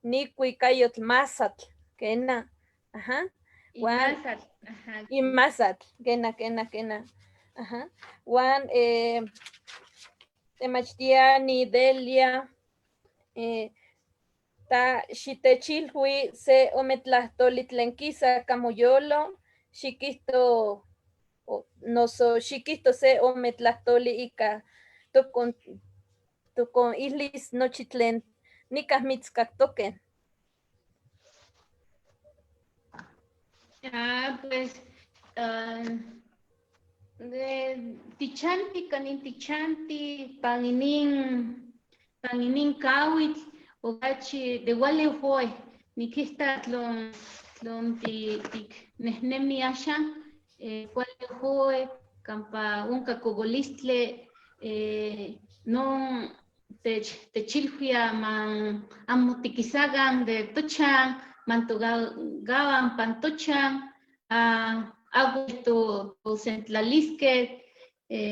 ni cuicayotl masatl, quena, ajá. Y Huan masatl, ajá. Y masatl, quena, quena, quena, ajá. Huan temachtiani Delia, ta xitechilhui se ometlahtoli tlen kisa kamoyolo, xiquihto, o, noso xiquihto se ometlahtoli ika tokon ihlis nochi tlen nikah mitzkaktoken. Ah, pues, ah, de tichanti, kanin tichanti, paninin kawitl, okachi de walejoy, nikista tlon tik nehnemi axan, walejoy, kampa unka kogolistle, non techilhuia man amo tikisagan de tochan, man togawan pan tochan, agua to sentlalisque,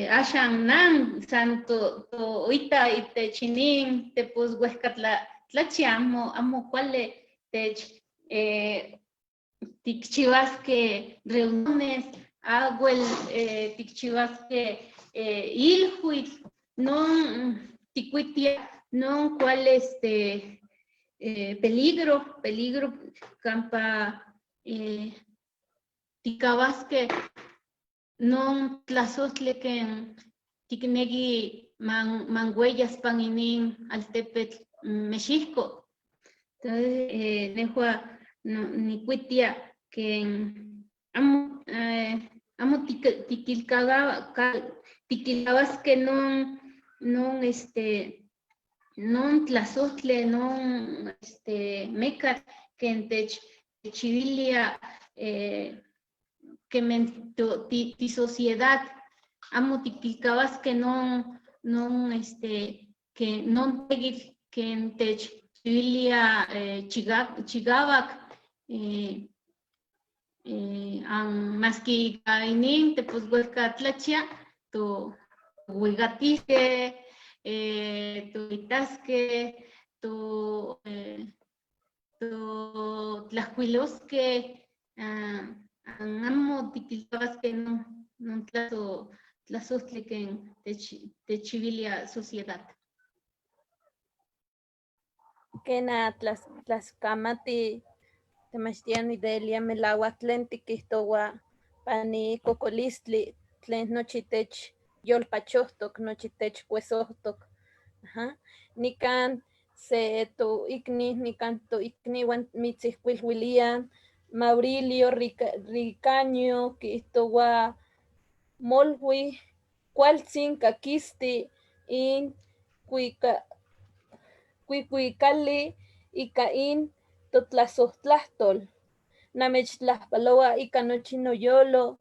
axan nan san to oita itechinin tepos huescatla tlachi amo, amo cuale tech, tikchiwasque reuniones, aguel, tikchiwasque, ilhuitl, non ticuitia, non cual este, peligro, peligro, campa, tikawasque non tlasojtle ken tiknegi mangueyas pan inin altepetl Mexixco. Entonces, nehua no, nikuitia ken amo, amo tikilkawaske non, non, este, non tlasojtle, non, este, meca ken tech chivilia, que men to, ti, ti sociedad amo tikilkawaske non, non, este, que non tegil ken tech chivilia, chigawak, Maski ika inin tepozhuelka tlachia, tohuigatise, toitaske, totlajcuiloske, amo tikilcahuasque non tlazohtli ken techivilia sociedad. Kena tlaskamati temachtiani Delia melauak tlen tikihtowa pani kokolistli tlen nochi tech yolpachohtok, nochi tech kuesohtok. Ajá. Nikan se toikni, nikan toikniwan mitzijkuilhuilian Maurilio Ricaño kihtowa molui kualtzin kakisti in kuikuikali ika in totlazohtlahtol. Namechtlajpaloa ika nochi noyolo,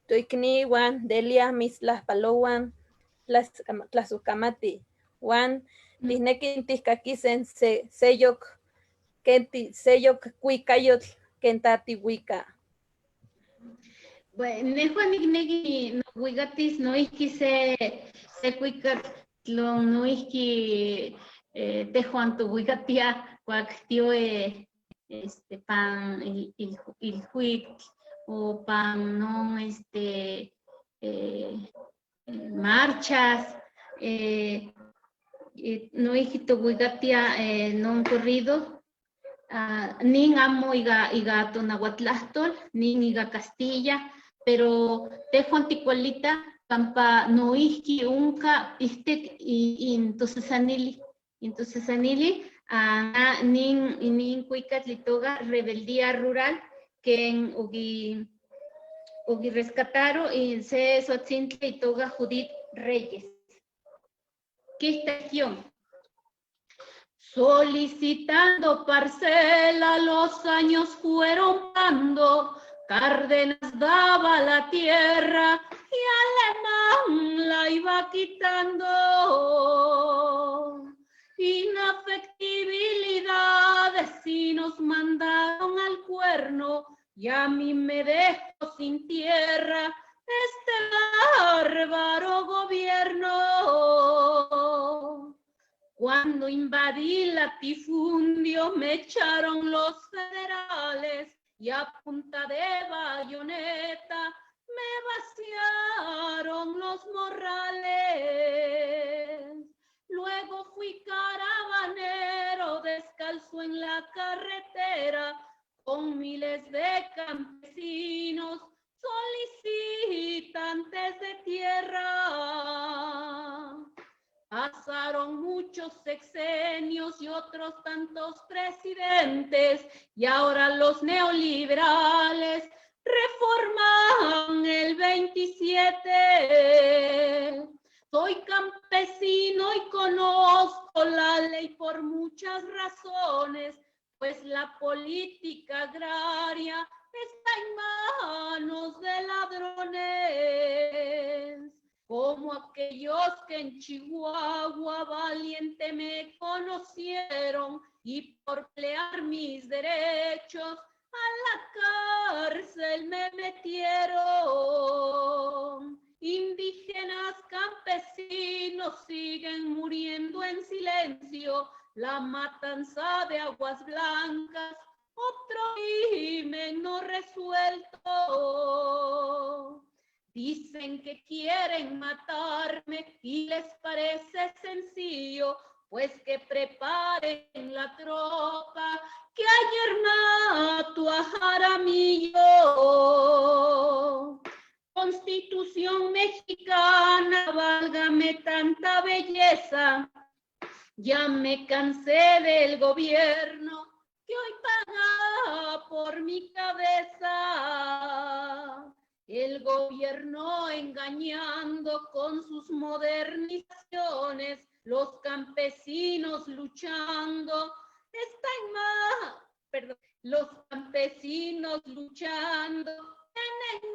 toikniwan, Delia mitztlajpaloan, tlazohkamati. Huan tijnekin tihkakisen seyok, ken seyok kuikayotl ken ta tihuika. Bueno, nejua nikneki nohuikatis noihki se kuikatl tlon noihki tejuan tohuikatia kuak tioe pan ilhuitl o pan non marchas, noihki tohuikatia non corrido, nin amo iga tonahuatlahtol, nin iga Castilla, pero tejuan tikualita kampa noihki onka ihtik in tosesanili, in tosesanili, nin kuikatl itoka Rebeldía Rural, ken ogi rescataro in se soatzintli itoka Judith Reyes. Quista. Solicitando parcela, los años fueron pasando, Cárdenas daba la tierra y Alemán la iba quitando. Inafectibilidades y nos mandaron al cuerno, y a mí me dejó sin tierra este bárbaro gobierno. Cuando invadí latifundio me echaron los federales y a punta de bayoneta me vaciaron los morrales. Luego fui caravanero descalzo en la carretera con miles de campesinos solicitantes de tierra. Pasaron muchos sexenios y otros tantos presidentes, y ahora los neoliberales reforman el 27. Soy campesino y conozco la ley por muchas razones, pues la política agraria está en manos de ladrones, como aquellos que en Chihuahua valiente me conocieron y por pelear mis derechos a la cárcel me metieron. Indígenas campesinos siguen muriendo en silencio, la matanza de Aguas Blancas, otro crimen no resuelto. Dicen que quieren matarme y les parece sencillo, pues que preparen la tropa que ayer mató a Jaramillo. Constitución mexicana, válgame tanta belleza. Ya me cansé del gobierno que hoy paga por mi cabeza. El gobierno engañando con sus modernizaciones, los campesinos luchando, los campesinos luchando tienen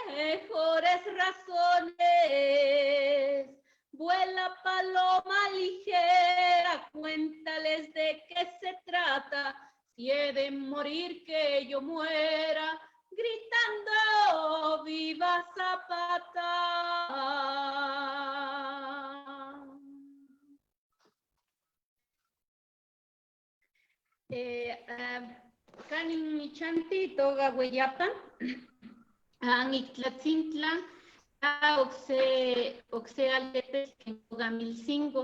mejores razones. Vuela paloma ligera, cuéntales de qué se trata, si he de morir que yo muera, gritando viva Zapata. Kanin nichanti toga Hueyapan, Ictlatzintla, okse altepetl toga Milcingo,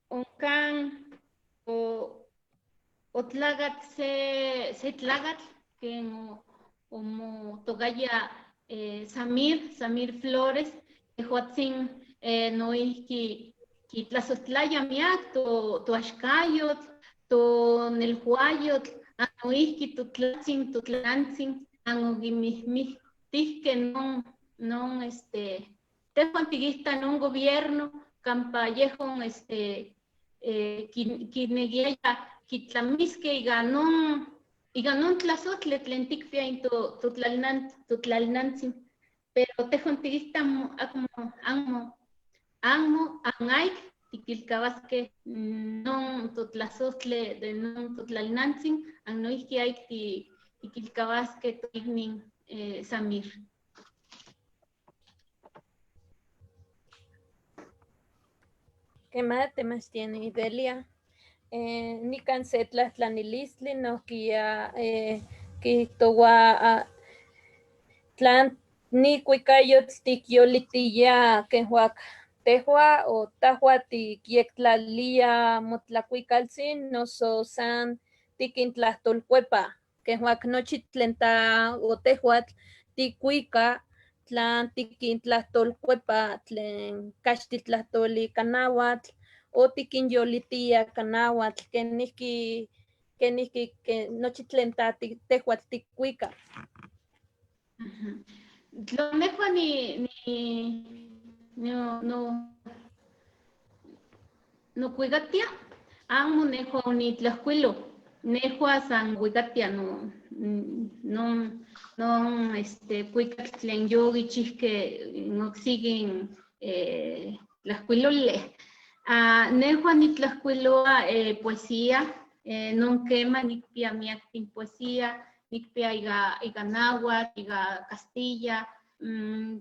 oncan otlagatl se tlagatl ken omotogaya Samir Flores, tejuatzin noijki kitlazohtlaya miak toaxcayotl, tonelhuayotl, noijki totlatzin, totlantzin, anogimijmijtijke non tejuan tiquita non gobierno, campa yejon kineguiaya kitlamisque iga non tlazohtle tlen tikpia in totlalnantzin, pero tejuan tiquita amo anaik tikilcahuasque non totlazohtle de non totlalnantzin, noijki aik tikilcahuasque toiknin Samir. ¿Qué más temas tiene Idelia? Nikan se tlahtlanilistli nohkia kihtowa tlan ni kuikayotl tikyolitiya kenjuak tehua o tahua tikyectlalia motlakuikaltzin noso san tikintlajtolkuepa kenjuak nochi tlen ta o tehuatl tikuika tlan tikintlajtolkuepa tlen kaxtitlahtoli ika náhuatl o tikinyolitia ika náhuatl kenijki nochi tlen ta tehuatl tikuika. Tlo nehua no kuikatia, amo nehua onitlajkuilo, nehua san kuikatia no kuikatl tlen yokichihke oksikin tlajkuilole. Nehua nitlajkuiloa poesía, non kema nikpia miaktin poesía, nikpia iga náhuatl, iga Castilla,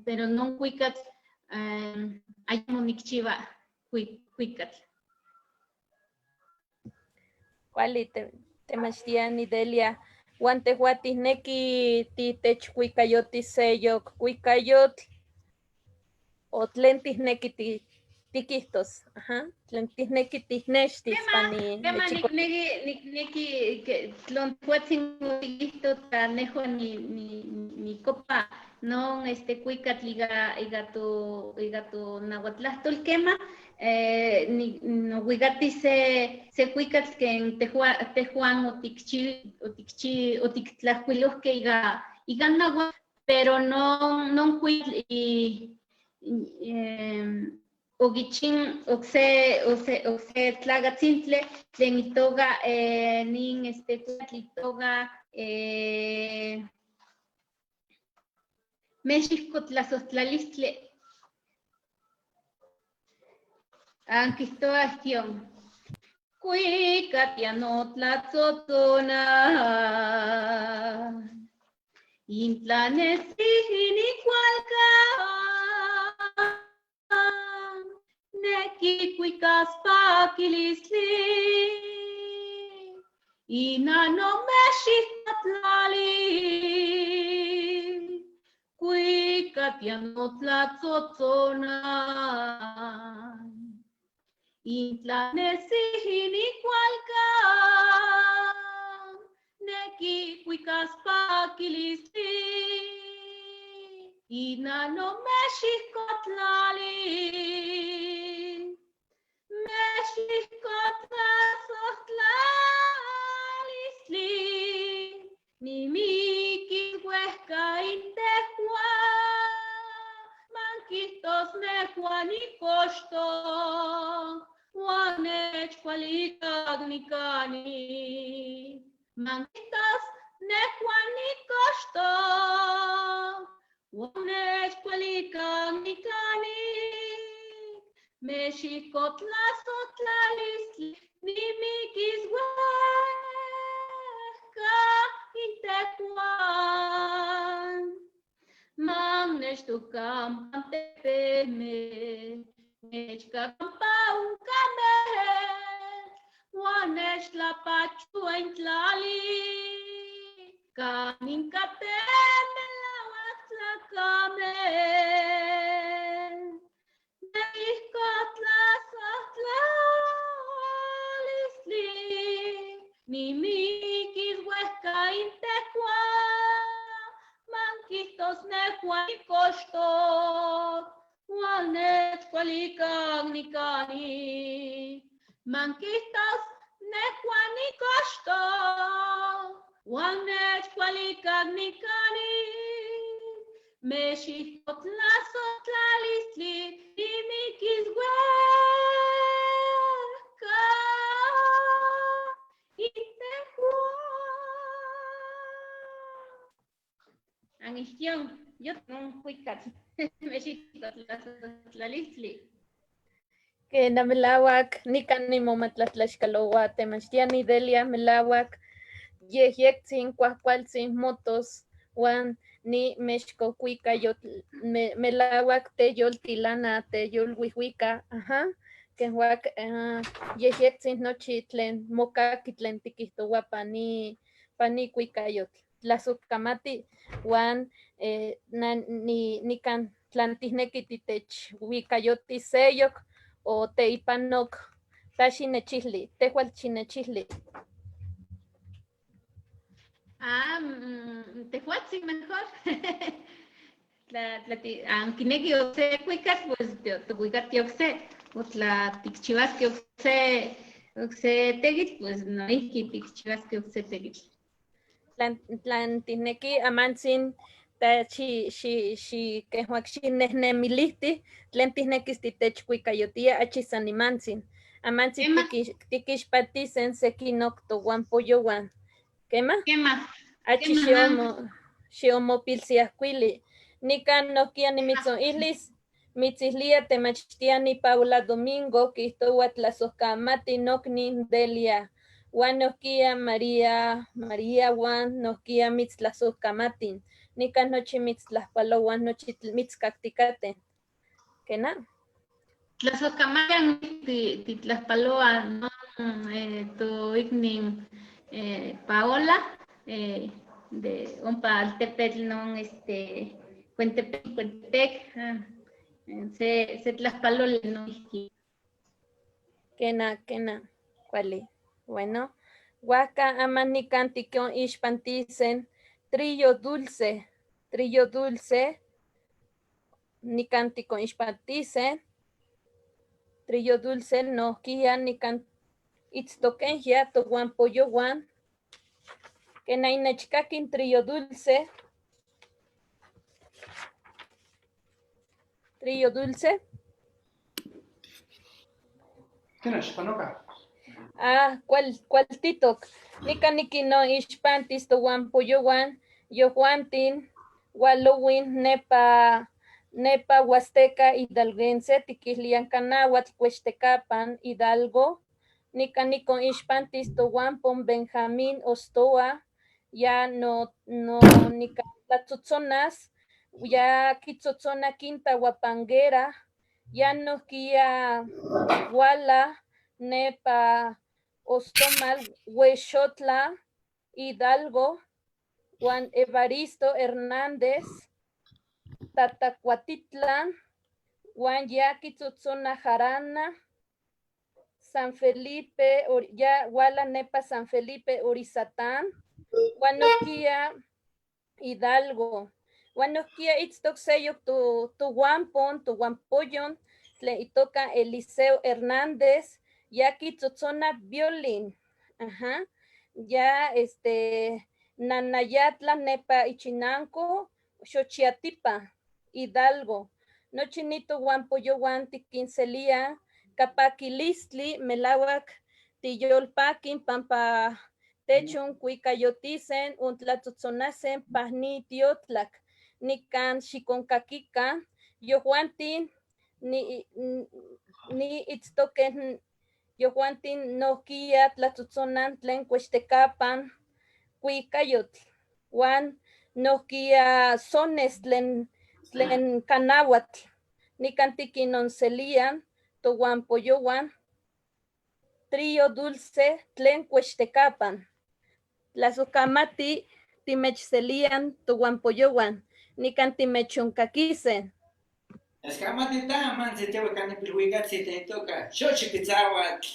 pero non kuikatl ayamo nikchiwa kuikatl. Kuali temachtiani Idelia, uan tehua tijneki titechkuikayotis seyok kuikayotl o tlen tijneki tikihtos, tlen tijneki tijnextis pani. Kema nikneki tlon tejuatzin otikihto tla nehua nikopa non kuikatl iga tonahuatlahtol kema, nouikati se kuikatl ken tejuan otiktlajkuilojke iga náhuatl, pero non kuikatl okichin okse tlagatzintle tlen itoga nin kuikatl itoga México tlazohtlalistli. Ankihtoa ihkion. Kuikatia notlatzotzona, intlanesijinikualkan, nekikuikas pakilistli, ina no mexihkatlali, kuikatia notlatzotzona, intlanesijinikualkan, nekikuikas pakilistli, ina no mexihkatlali, mexihkatlazohtlalistli, nimikis huehka intehua, mankihtos nehua nikoxto, huan nechkualikak nikani. Mankihtos nehua nikoxto, huan nechkualikak nikani. México tlazohtlalistli, nimikis huehka intehua. Intejuan. Magnechtocan tepeme, nechcacampa uncame, huan nechtlapachua in tlali, canin cateh melauac tlacame. Nehco tlazohtlalistli, nimiquis huehca intejuan, manquihtos nehua nicoxtoc, huan nechcualicac nicani. Manquihtos nehua nicoxtoc, huan nechcualicac nicani. Mexihco tlazohtlalistli, nimiquis huehca intejuan. Angistion, yo no cuicatl, mexihco tlazohtlalistli. Kena melauak, nikan nimomatlatlaxkaloua, temachtiani Delia melauak, yejyectzin, cuajcualtzin, motos, huan ni mexcocuicayotl, melauak teyoltilana, teyolhuihuica, ajá, kenhuac, yejyectzin nochi tlen mokaki tlen tiquihtoua pani cuicayotl. Tlazohcamati huan nican tlan tijnequi titechhuicayotis seyoc o teipanok, ta xinechijli, tejuatl xinechijli. Ah, tejuatzin mejor. Aunque okse cuicatl, pues tocuicatl okse, o tla tikchiuasque okse tequitl, pues noijki tikchiuasque okse tequitl. Tlan tijnequi amantzin ta xi quejuac xinehnemilihti tlen tijnequis titechcuicayotia achi san nimantzin. Amantzin Quema. Tiquixpatisen sequinoc tohuampoyohuan. Quema? Quema. Achi Quema, ajá. ximopilsiajcuili. Nican nohkia nimitzonihlis, mitzihlia temachtiani Paula Domingo quihtoua tlazohcamati nocni Delia. Huan nohkia María, María huan nohkia mitztlazohcamatin. Nican nochi mitztlajpalouan, nochi mitzcacticaten. ¿Quena? Tlazohcamatian titlajpaloa, no, tu icnin Paola, de ompa altepetl non, Cuentepec, Cuentepec, se tlajpaloli noijki. Quena, quena, cuali. Bueno, huaca aman nican tiquion ixpantisen, trillo dulce, trillo dulce, nican ticon ixpantisen, trillo dulce nohkia nican itztoquenjia tohuampoyohuan, quena inechcaquin trillo dulce, trillo dulce. Kena, xpanoca. Ah, cuál titok? Nican niquino ixpantis tohuampoyohuan, yohuantin, walowin, nepa, nepa huasteca hidalguense, tiquilian canahuatl, cuextecapan, Hidalgo, nican nicon ixpantis tohuampon Benjamín Ostoa, ya no, no, nican tlatzozonas, ya kitzotzona quinta huapanguera, ya no quia huala, nepa, Ostomal, Huexotla, Hidalgo, Juan Evaristo Hernández, Tatacuatitlán, Juan Yaqui Tzotzona Jarana, San Felipe, ya Huala Nepa San Felipe Orizatán, Guanoquia Hidalgo, Guanoquia Itztoc Seyok tu Guampon, tu Guampoyon, tle itoca Eliseo Hernández, Yaqui Tzotzona Violín, ajá, ya Nanayatla Nepa Ichinanco, Xochiatipa, Hidalgo, Nochinito Guampoyohuan Tiquincelia, Capaquilistli, Melauac, Tiyolpaquin, Pampa Techun, Cuicayoticen, Untlatzotzonasen, Pajni, Tiotlac, Nican, Xiconcaquica, Yohuantin, ni itztoquen, Yohuantin, Noquia, Tlatzontzonan, Tlen, Cuextecapan, Cuicayotl. Huan nohkia sones tlen tlen kanahuatl nikan tikinonselian tohuampoyohuan trío dulce tlen Cuextecapan. Tlazokamati timechselian tohuampoyohuan nikan timechonkakisen. Tlaxcamati ta amantzi tehuican nipilhuicatzi tlen itoca Xochipitzahuatl.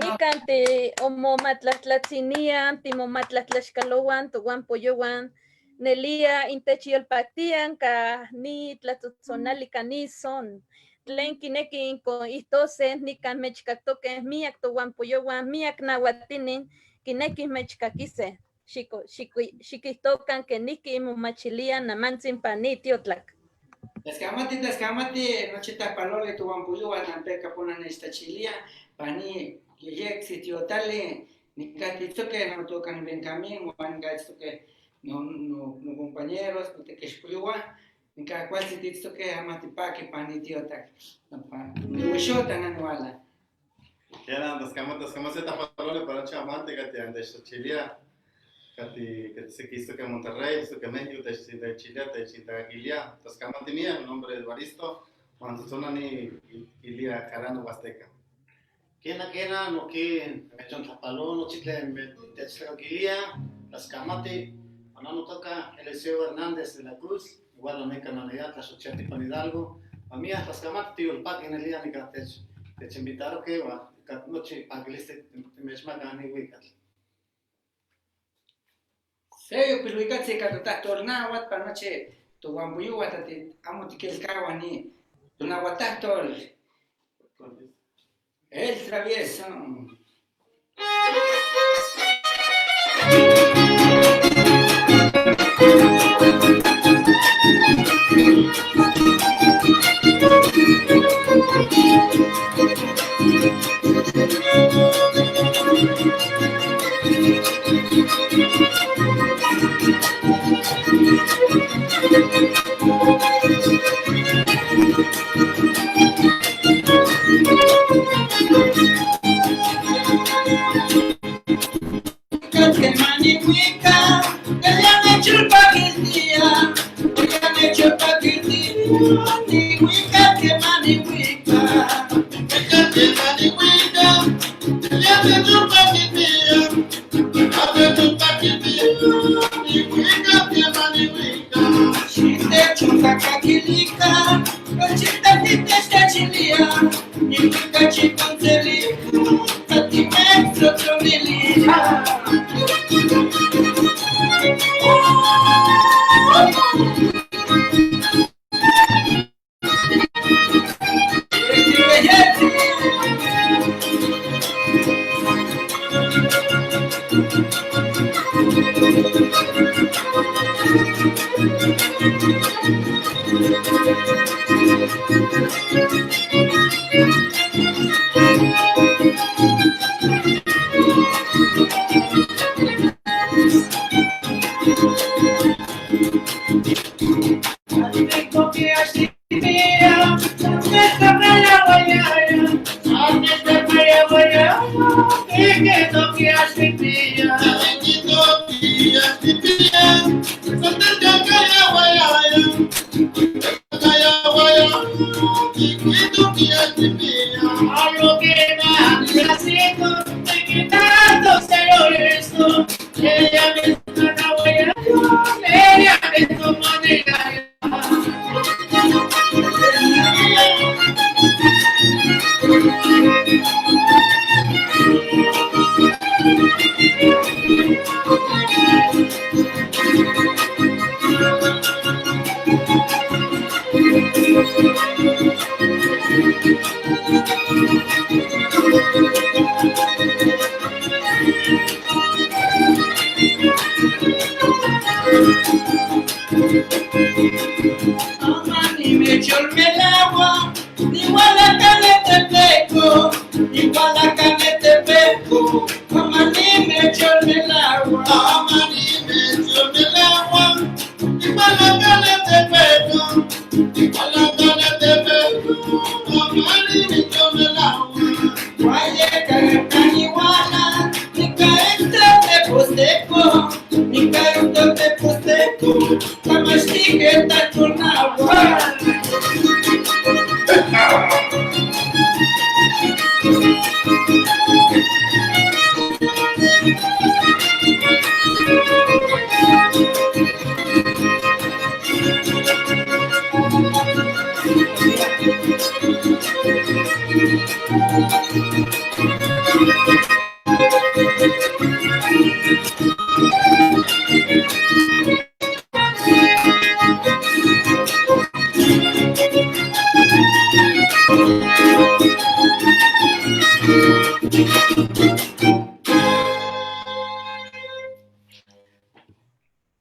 Nikan te omomatlatlatzinian, timomatlatlaxcaloan, tohuampoyohuan, nelia intechyolpactian ka ni tlatzotzonali ka ni son. Tlen kineki inkoihtose nikan mechkaktoke miak tohuampoyohuan, miak nahuatinin, kineki mechkakise. Xiquihtocan kenijki inmomachilian namantzin pan ni tiotlak. Tlaxcamati, tlaxcamati, nochi tlajpaloli tohuampoyohuan tlan pona nechtachilia, pani yeyectzi tiotali, nicatitzoque notoca Benjamín, huan nicatztoque no, no, no compañeros, notequexpoyohuan, nica cualtzi titztoque amatipaqui pani tiotac, nihuixota nanuala. Quedan tlaxcamati, tlaxcamati tlajpaloli para nochi amante cati antechtachilia, cati cati sequistoque Monterrey, istoque México, techchilia, techintaquilia, tlaxcamati mía, nombre de Evaristo, Juan Tzotzonani, Ilia Jarano Huasteca. Kena kena noki mechontlajpalo nochi tlen techtlacaquilia, tlaxcamati, Ana notoca Eliseo Hernández de la Cruz, igual oneca nanaya tlaxochiati pan Hidalgo, amia tlaxcamati tiyolpaqui nelia nica techinvitaro que wa nochi paquilistli timechmaca ni huicatl. Seyo pilhuicatzi ika totahtol náhuatl pa nochi tohuampoyohua tati amo tiquelcahua ni tonahuatahtol. El travieso.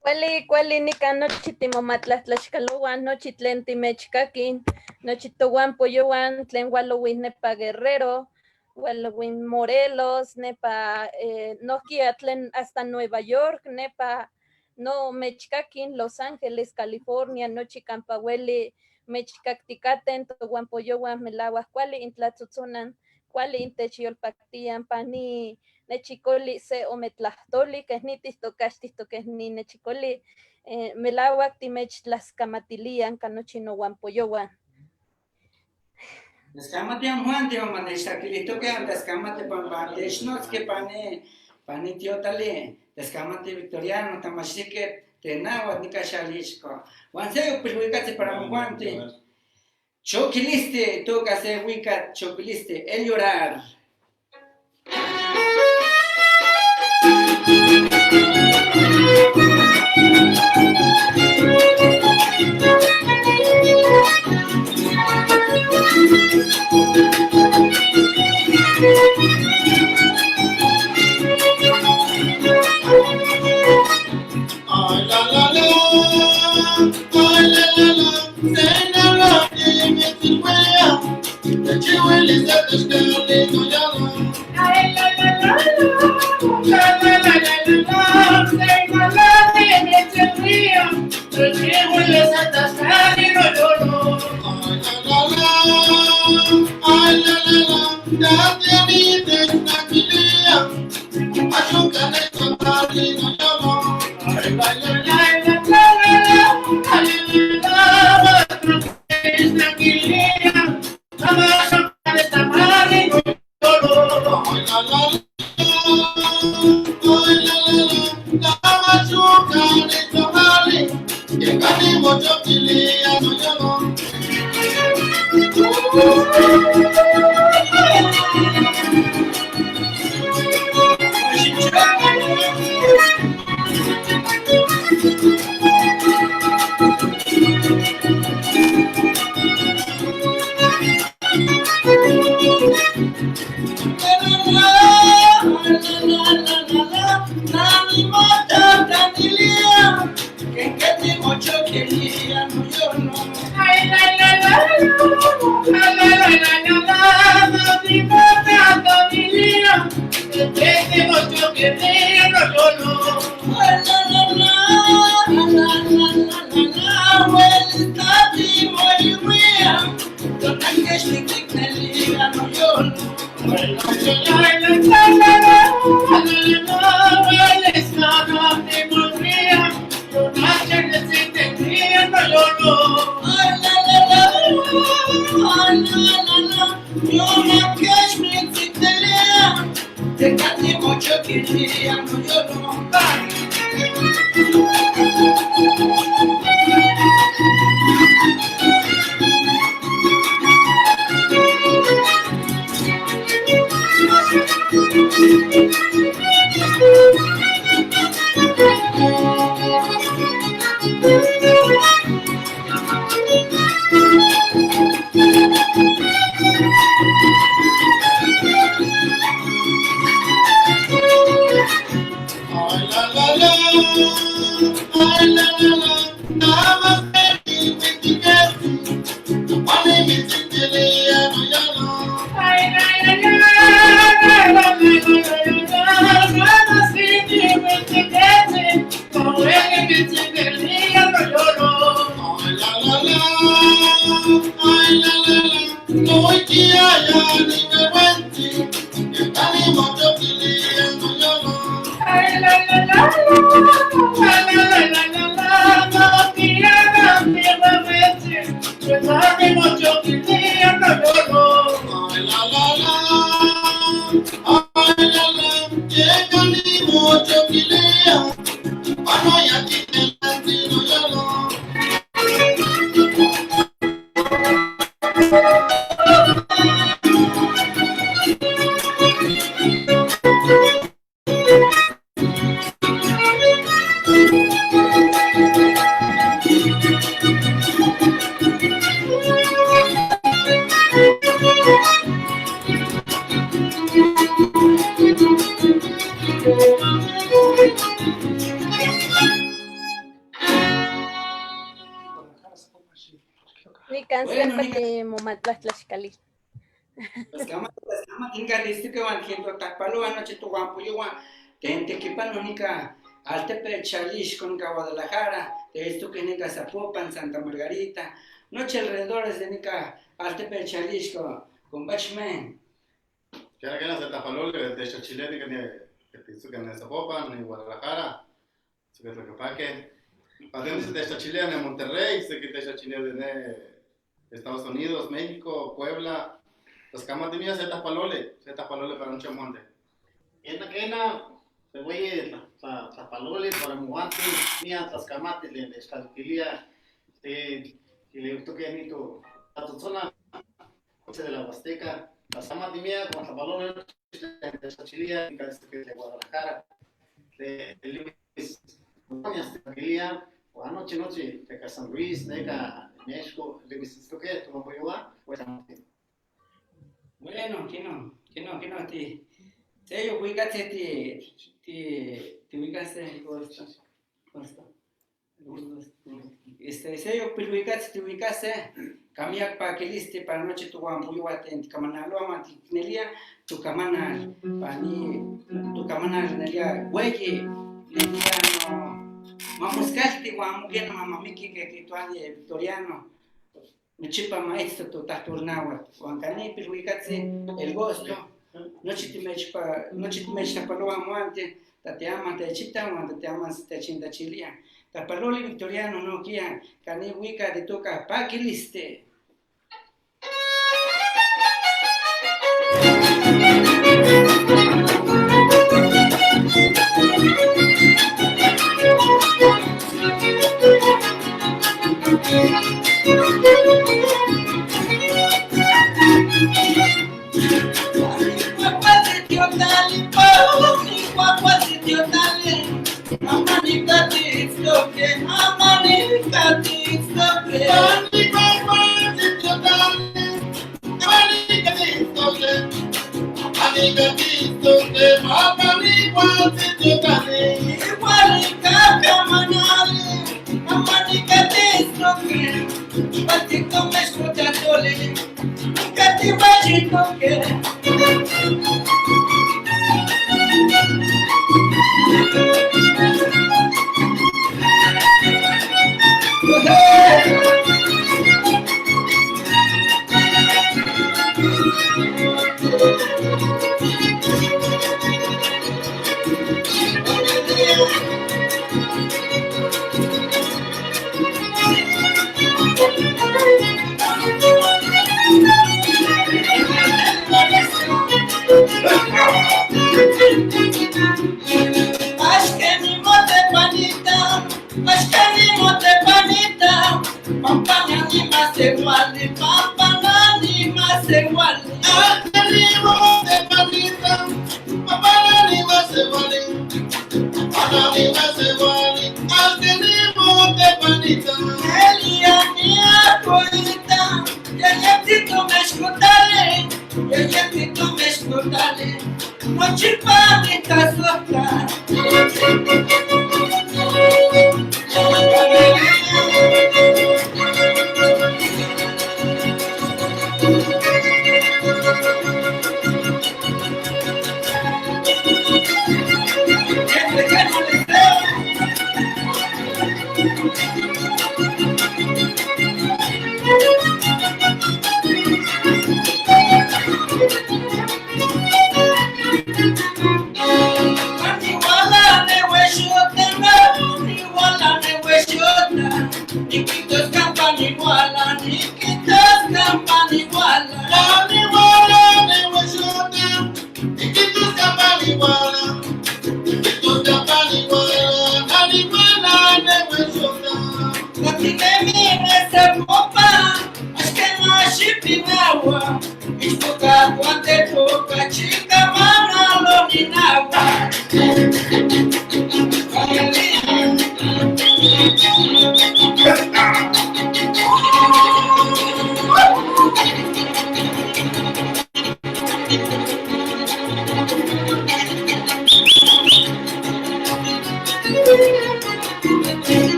Kuali, kuali, nikan nochi timomatlahtlaxkalowan, nochi tlen timechkakin, nochi tohuampoyowan tlen ualowin nepa Guerrero, ualowin Morelos, nepa nohkia tlen hasta Nueva York, nepa no mechkakin Los Ángeles, California, nochi kampa ueli mechkaktikaten tohuampoyowan melauak kuali intlatzotzonan, kuali intechyolpaktian pani nechikoli se ometlahtoli, keh nitihtokaxtihto keh ni nechikoli, melauak timechtlaxkamatilian ka nochi nohuampoyowan. Tlaxcamati amjuanti omanechtlakilihtoque tlaxcamati pampa technotzqui pani pani tiotali tlaxcamati Victoriano tamachtijque tenahuatl nica Xalixco. Huan se pilhuicatzi para amjuanti. Choquilisti, toca se huica choquilisti, el llorar. Ay, la, la, la, ay, la, la, la, se la que me sirvea, te chihuele se te no ya no. Ay, la, la, la, la, la, la, la, la, la, se la que me sirvea, te chihuele se te no yo no. Ay, la, la, la, ay, la, la, la, ya te vi tranquilía, ayúdame con no yo no. Ay, la, la, la, la, la, la, la, tranquilía, Xalixco, nica Guadalajara, de nica Zapopan, Santa Margarita, noche alrededores de nica Altepetl Xalixco, con Bachman. Que era de Tapalol, de Xachilé, que en Zapopan, en Guadalajara, que Tlaquepaque. Patentes de Xachilé en Monterrey, sé que de Xachilé de Estados Unidos, México, Puebla, Tlaxcamati mía se tlapalole, se tlapalole para un chamonte. Ena kena, se voy tlapalole para muante, mía tlaxcamati le nechtlaliquilia, y le gustó que nito tatotzona, de la Huasteca, tlaxcamati mía con tlapalole, nechtachilia, de Guadalajara, de Luis, o anoche noche, de San Luis, de México, Luis, ¿esto qué? Bueno, que no, ti, te ubícate, ti, te ubicaste, se ubícate, te ubicaste, camiak pa que liste para noche tu guampuyuate, camanaloa, mantinelia, tu camanal, pani, tu camanal, nelia, güey, nelia, no, mamuscalti, guamuquena, mamamiki, que quituani, victoriano. Nochipa maestro tu tahturnahuatl, huan cani pilhuicatzi el gusto, nochi timechtapaloa muante, tateaman techita, huan tateaman techintachilia. Tapaloli victoriano no kia, cani huica de toca paquiliste.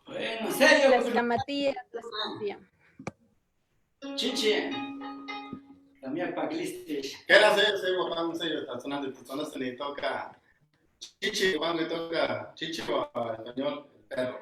Bueno, serio. Tlaxcamatía, Tlaxcamatía. Chichi. También pakilisti. ¿Qué era ese guapán sello? Está sonando, está sonando, se le toca Chichi, Juan le toca Chichi o a español, el perro.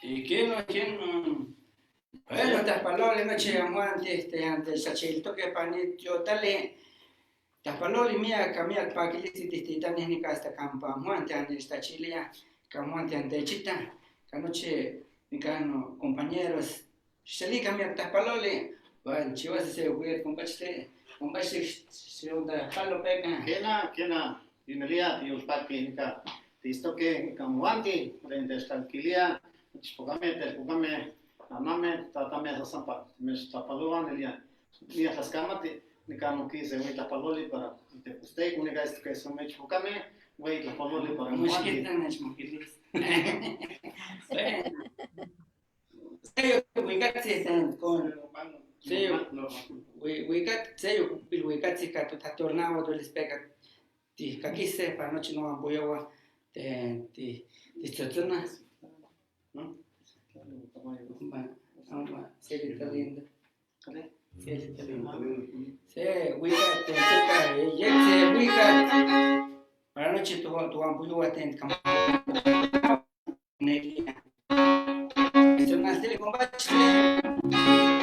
¿Y quién no? ¿Quién? Bueno, Taspaloli noche amuante este ante sachilto que panitio tale. Taspaloli mía camia pakilisi tistitanis ni casta campa amuante ante esta chilia camuante ante chita canoche nicano compañeros. Salí camia Taspaloli. Bueno, chivas se huir compadre, compadre se onda palo peca. Kena, kena, inelia, tiuspaki nika, tistoke camuanti, frente estalquilia, chpocame, telpocame, amame, tatame, sasampa, mextlapaluan, elia, nia tlascamati, nika no quise, güey, tlapaloli para Tepostec, única es que son mechpocame, güey, tlapaloli para muanti. Muxquita nechmoquilis. Seyo huicatzi con seyo huicat seyo pilhuicatzi ka totatornahua tuelis peka tihcaquise pa nochi noan poyoua te ti titzotzona, ¿no? Ompa, ompa, seyo está lindo. Seyo está lindo. Se huicat te toca yetze huicat. Para nochi tu ampuyoua ten nelia. Tzonahtili compadre.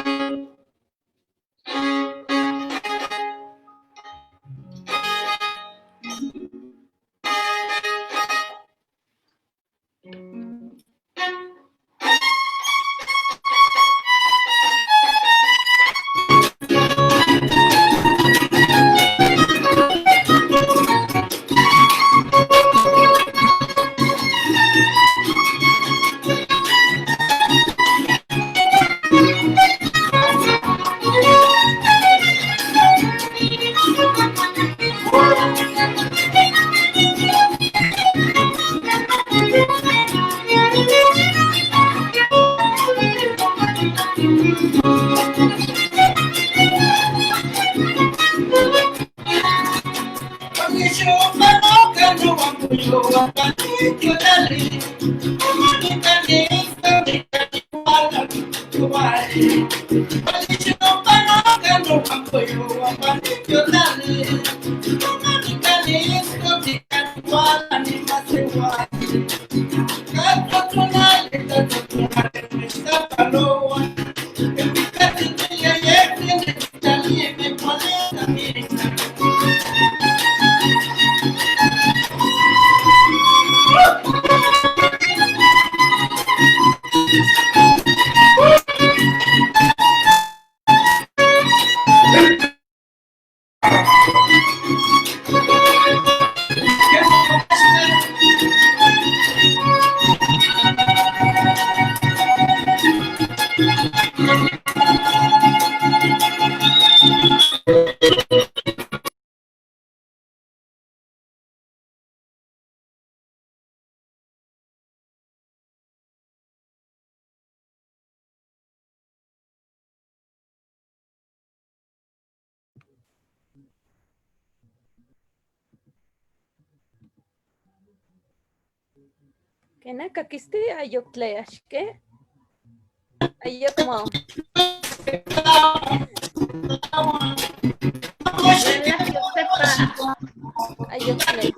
Kena kakisti ayok tleaxke. Ayokmo. Ayok tle.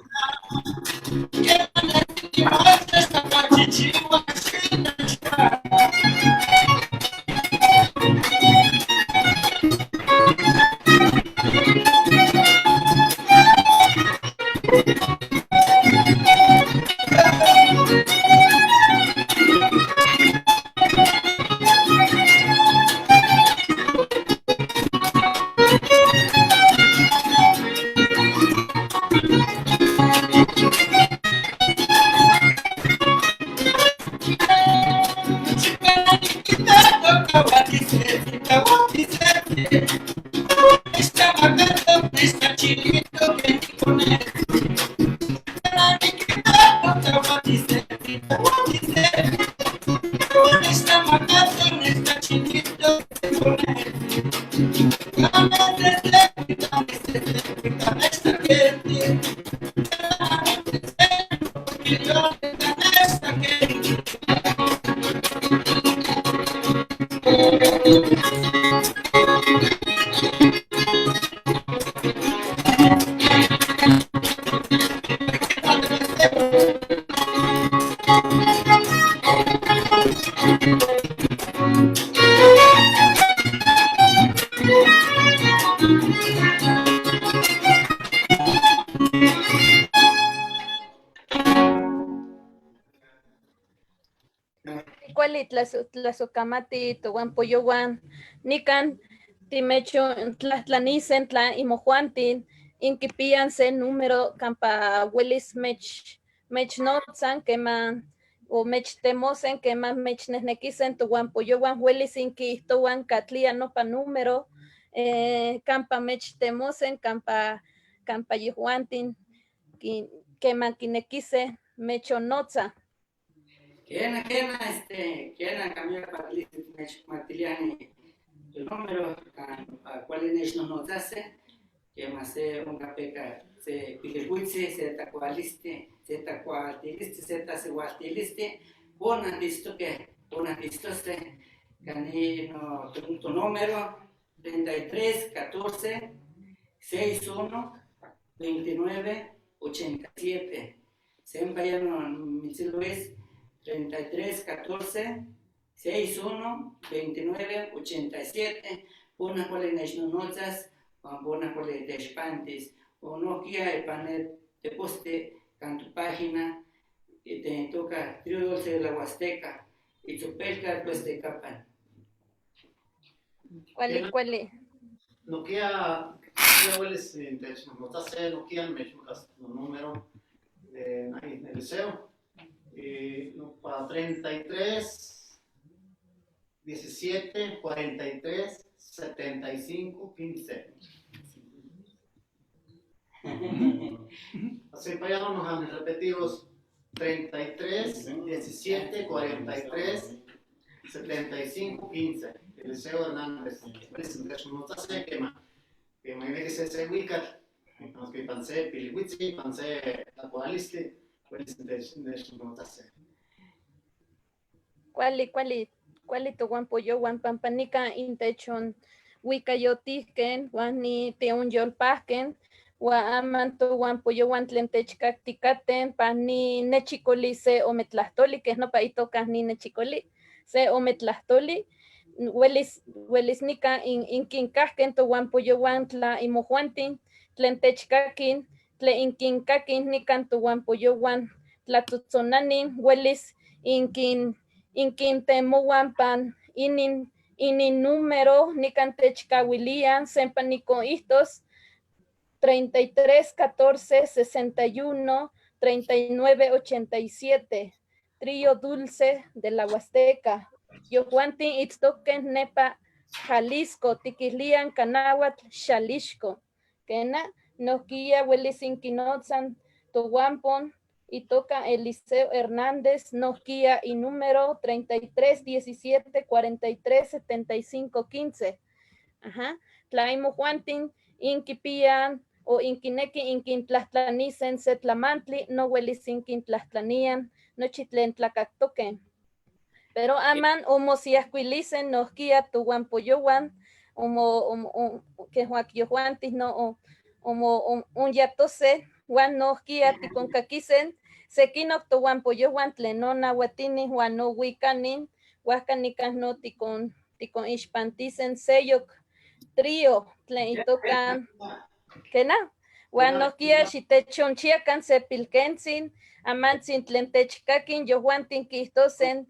Kuali tlasokamati towan poyowan nikan timecho tlahtlanisen tla imojuantin inkipian se número kampa welis mechnotzan keman o mechtemosen keman mechnejnekisen towan poyowan welis inkijtowan katlia nopa número kampa mechtemosen kampa yejuantin keman kinekise mechonotza. Kena, kena, kena, Camila Patricia, mechmatiliani el número, cuál es nonotzase, que más se una peca, se pililhuitzi, se tacualiste, se tacualtiliste, se tacihualtiliste, una listo que, una listo se, canino, tu número, 33, 14, 61, 29, 87. Siempre ya no, mi Luis, 33, 14, 61, 29, 87, una cual es nonotzas, una cual es despantes, o no quiera el panel te poste en tu página, y te toca Trío Dulce de la Huasteca, y tu pelca pues te capan. ¿Cuál, cuál? No quiera, hueles, no quiera, me chocas tu número de Eliseo. No, 33, 17, 43, 75, 15. Así para allá no nos han repetidos 33, 17, 43, 75 15. Eliseo Hernández. Que se huical. Que panse pilihuitzi, panse tlapoalistli. Cuali, cuali, cuali tohuampoyohuan pampa nikan intechon huicayotihken huan ni tionyolpajken huan aman tohuampoyohuan tlen techkakticaten pan ni nechicoli se ometlahtoli, que nopa itoka ni nechicoli, se ometlahtoli, welis, welis nikan inkinkajken tohuampoyohuan tla imojuantin tlen techkakin, tlen inkinkakin nikan tohuampoyohuan tlatzotzonani, welis inkintemohuan pan inin número nikan techkawilian sempa nikonihtos 33 14 61 39 87. Trío Dulce de la Huasteca. Yohuantin itztoken nepa Jalisco, tikilian Canahuatl, Xalixco. Kena, nohkia welis inkinotzan tohuampon itoka Eliseo Hernández, nohkia y número 33 17 43 75 15. Ajá. Tlaimojuantin inkipian o inkineki inkintlajtlanisen se tlamantli, no welis inkintlajtlanian, nochi tlen tlakaktoken. Pero aman omosiajkuilisen nohkia tohuampoyohuan, kejuak yojuantis no omo onyatose, huan nohkia tikonkakisen, sekinok tohuampoyohuan tlen no nahuatini huan no huikanin, huajka nikan no tikonixpantisen seyok trío tlen itoka, ¿kena? Huan nohkia xitechonchiakan se pilkentzin, amantzin tlen techkakin, yojuantin kihtosen,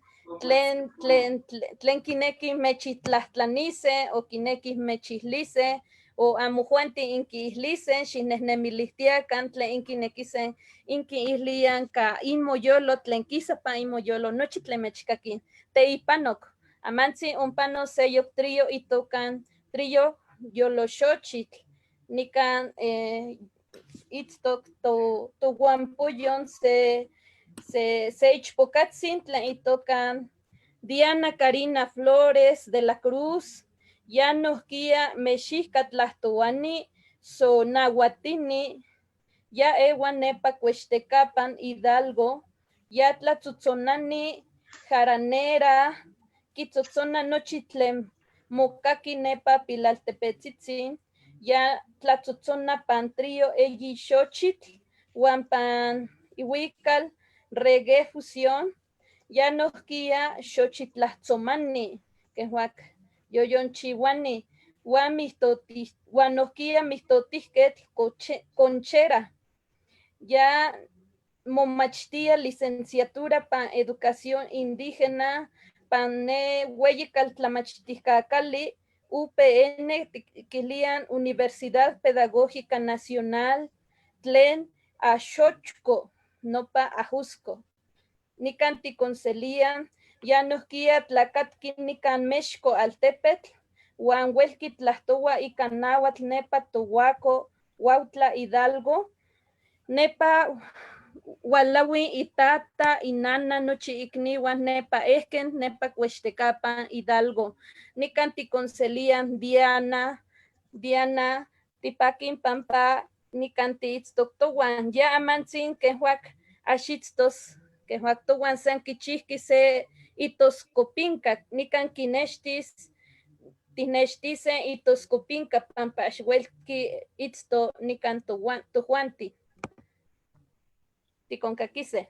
tlen kineki mechitlahtlanise o kineki mechihlise o amojuantin inkiihlisen, xinehnemilihtiakan tlen inkinekisen, inkiihlian ka inmoyolo, tlen kisapa inmoyolo, nochi tlen mechkakin, teipanok, amantzi ompano seyok trío itokan, trío yoloxochitl, nikan itztok tohuampoyon se ichpokatzin tlen itokan Diana Karina Flores de la Cruz, ya nohkia mexihka tlahtoani, so nahuatini, ya ewa nepa Cuextecapan, Hidalgo, ya tlatzotzonani, jaranera, kitzotzona nochi tlen mokaki nepa pilaltepetzitzin, ya tlatzotzona pan trío eyi xochitl, huan pan ihuical, reggae fusión, ya nohkia xochitlahtsomani, kehuak yoyonchiwani, huan nohkia mihtotihketl conchera, ya momachtia licenciatura pan educación indígena, pan ne ueyikaltlamachtijkakali, UPN, kilian Universidad Pedagógica Nacional, tlen Axochco, nopa Ajusco. Nikan tikonselian, ya nohkia tlakatki nikan Mexco altepetl, huan uelki tlahtowa ika náhuatl nepa Tohuaco, Huautla Hidalgo, nepa walawi itata, inana, nochi ikniwan, nepa ehken, nepa Cuextecapan, Hidalgo. Nikan tikonselian Diana, Diana, tipakin pampa, nikan tiitztok towan, ya amantzin kehuak axitztos, kehuak towan san kichihki se itoskopinka, nikan kinextis, tinextisen itoskopinka pampa axuelki itzto nikan tojuanti. Tikonkakise.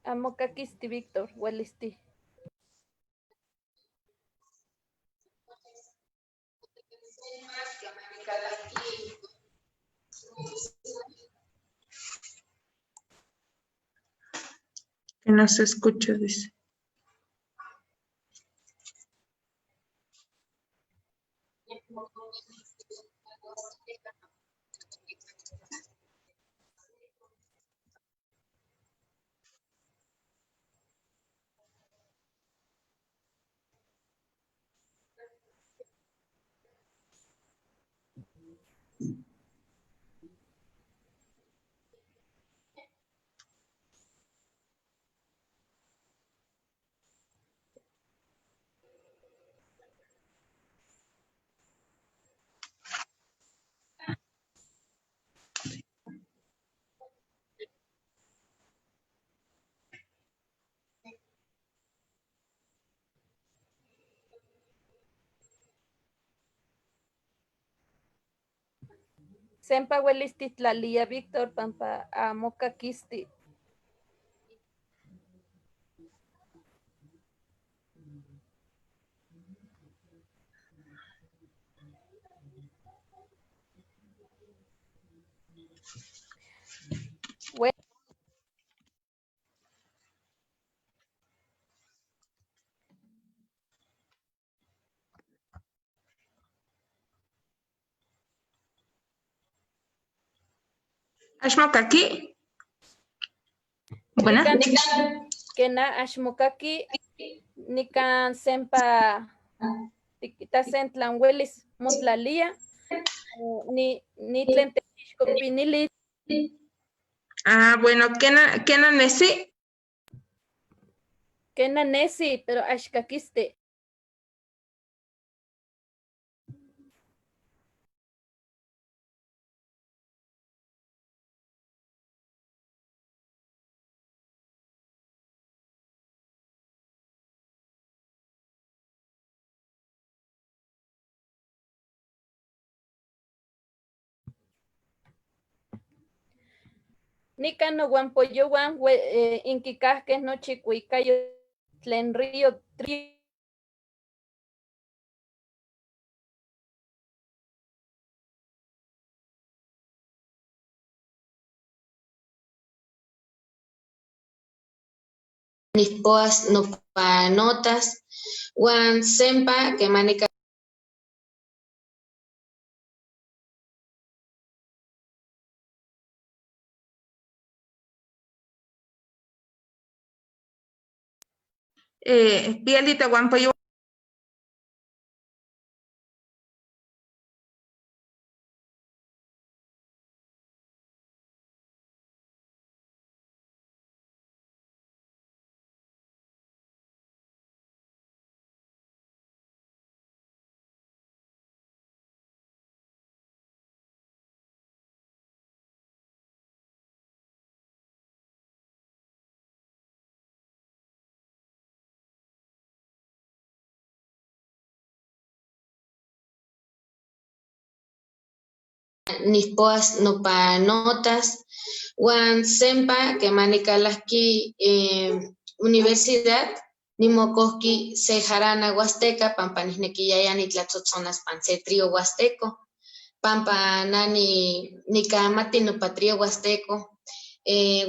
Amo kakisti, Víctor, welisti. Que no se escucha, dice. Sempa welis titlalia Víctor pampa amo caquisti. Axmokaki. Buenas. Kena axmokaki nikan sempa tikita sen tlan welis motlalia ni tlen techixcopinili. Ah, bueno, kena nesi? Kena nesi, pero axkakiste. Nikan nohuampoyohuan inkikajkej nochi cuicayo tlen río tri. Nihpoas nopanotas uan sempa kemanika Piali tohuampoyohuan. Nihpoas nopanotas uan sempa kemanicalahki universidad nimokohki se jarana huasteca pampa nihnequiyaya nitlatzotzonas pan se trío huasteco pampa nani nikamati nopa trío huasteco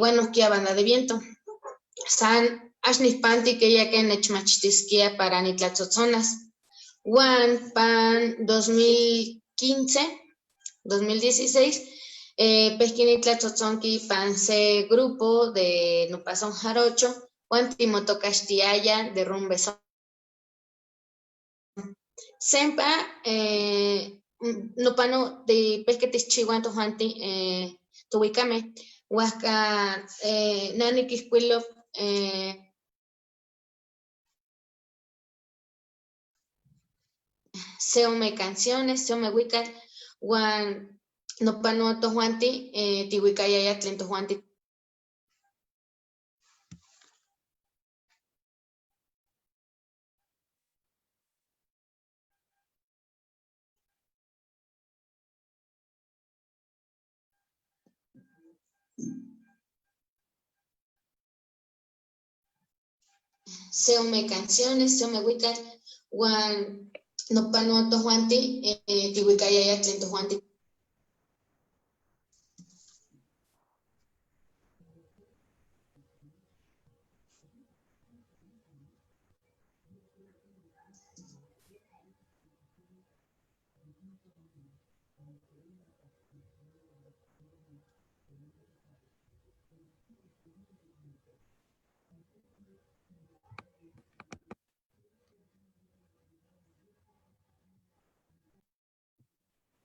uan nohkia banda de viento san ax nihpanti keya ken nechmachtiskia para nitlatzotzonas uan pan 2015 2016, pehqui nitlatzotzonqui pan se grupo de nopa son jarocho, uan timotocaxtiaya de rumbe son. Sempa, nopano de pehque tixchiuan tojuanti tohuicame, huajca na niquihcuilo se ome canciones, se ome huical, uan nopano tojuanti tihuicayaya tlen tojuanti. Se ome canciones, se ome huical, uan nopano tojuanti tihuicayaya tlen tojuanti.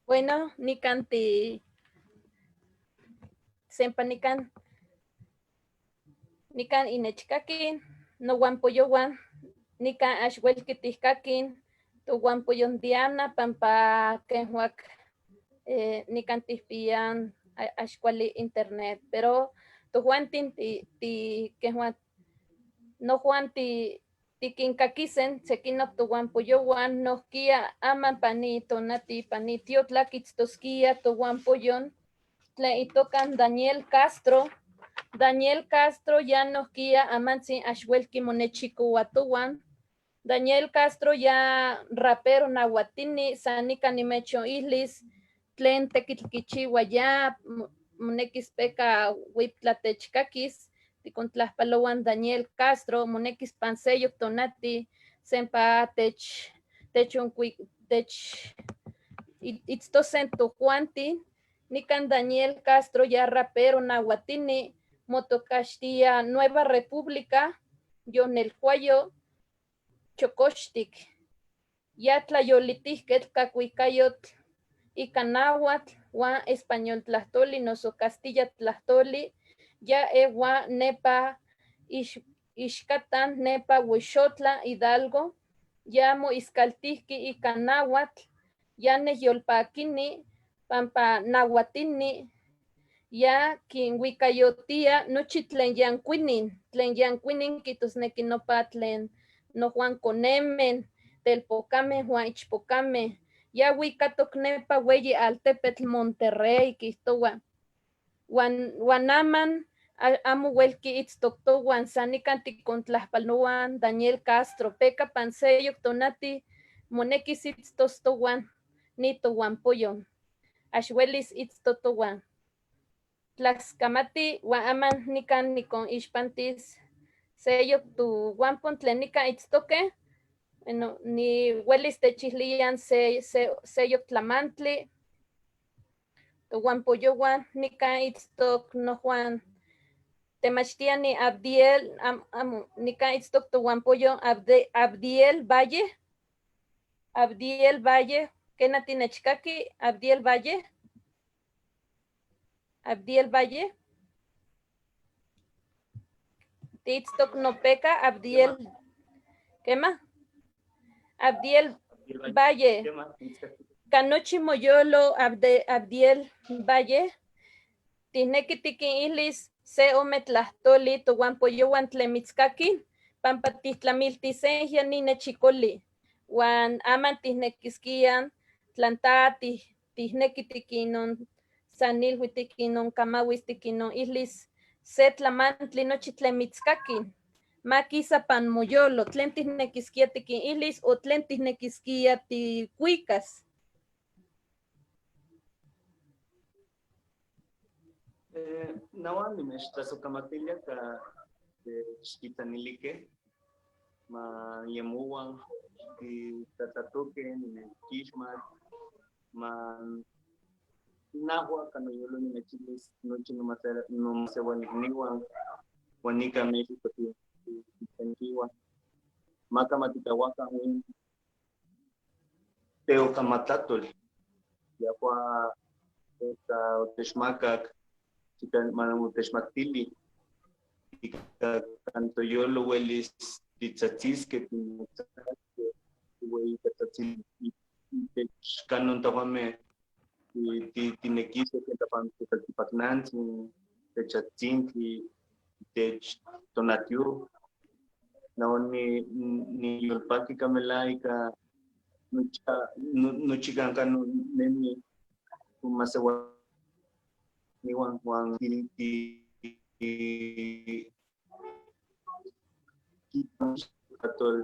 Bueno, nikan ti sempa nikan nikan inechkakin nohuampoyohuan nikan axuelqui tihkakin tohuampoyon Diana pampa kenjuak nikan tihpiyan axkuali internet, pero tojuantin ti kenjuan nojuan ti tikinkakisen sekinok tohuampoyohuan nohkia aman pani tonati pani tiotlak itztoskia tohuampoyon tlen itoka Daniel Castro. Daniel Castro ya nohkia amantzin axuelqui monechikoua tohuan. Daniel Castro ya rapero nahuatini, san nikan nimechoilis tlen tekitl kichiua ya, monekis peka huiptla techkakis, tikontlajpaloan Daniel Castro, monekis panseyok tonati, sempa tech, tech, itztosen tojuantin, nikan Daniel Castro ya rapero nahuatini, motocaxtia Nueva República, Yonelcuayo, Chocoxtic, ya tlayolitihquetl kakuikayotl ika náhuatl huan español tlahtoli noso castilla tlahtoli, ya ewa nepa ixcatan nepa Huixotla Hidalgo, ya moiskaltihki ika náhuatl, ya nehyolpakini pampa nahuatini, ya kinhuikayotia nochi tlen yankuinin kitosneki nopa tlen nojuan konemen, telpokameh huan ichpokameh, ya huikatok nepa ueyi altepetl Monterrey kihtowa. Huan aman amo uelqui itztok tohuan, san nikan tikontlajpaloan Daniel Castro, peka panseyok tonati monekis itztos tohuan, ni tohuampoyon, axuelis itzto tohuan. Tlaxkamati huan aman nikan nikon ixpantis seyok tohuampon tlen nikan itztoque, bueno, ni uelis techilian seyok tlamantli, tohuampoyohuan nikan itztok nojuan temachtiani Abdiel, nikan itztok tohuampoyo Abdiel Valle, Abdiel Valle, ¿qué tinechkaki? Abdiel Valle, Abdiel Valle, titztok nopeka, Abdiel, ¿qué más? Abdiel Valle, Canochi Moyolo, Abdiel Valle, tihneki tikinihlis se ome tlahtoli tohuampoyohuan tlen mitzkakin, pampa tihtlamiltisenjia ni nechikoli, huan aman tihnekisquian tlan ta tihneki tikinon sanilhui tikinon kamauis tikinon ihlis se tlamantli nochi tlen mitzkakin, ma kisa pan moyolo, tlen tihnekisquia tikinihlis o tlen tihnekisquia tikuikas. Nahuan nimechtlasocamatilia ka techtitlanilique ma yemuan titlatlatoque nimechixmat ma nahua kanoyolo nimechilis nochi nomaseuanikniuan huan nica México titlanchiua maka matitlahuakan in teocamatlatol yahua otechmakak manamotechmatili ika kantoyolo uelis titzatzisque timotzasque ueyikatzatzili itech kanon tahuameh tinequisque tlaltipacnantzin techatzintli itech tonatiuh nahuan niyolpaki kamela ika nochi kan nemi maseualniuan huan atol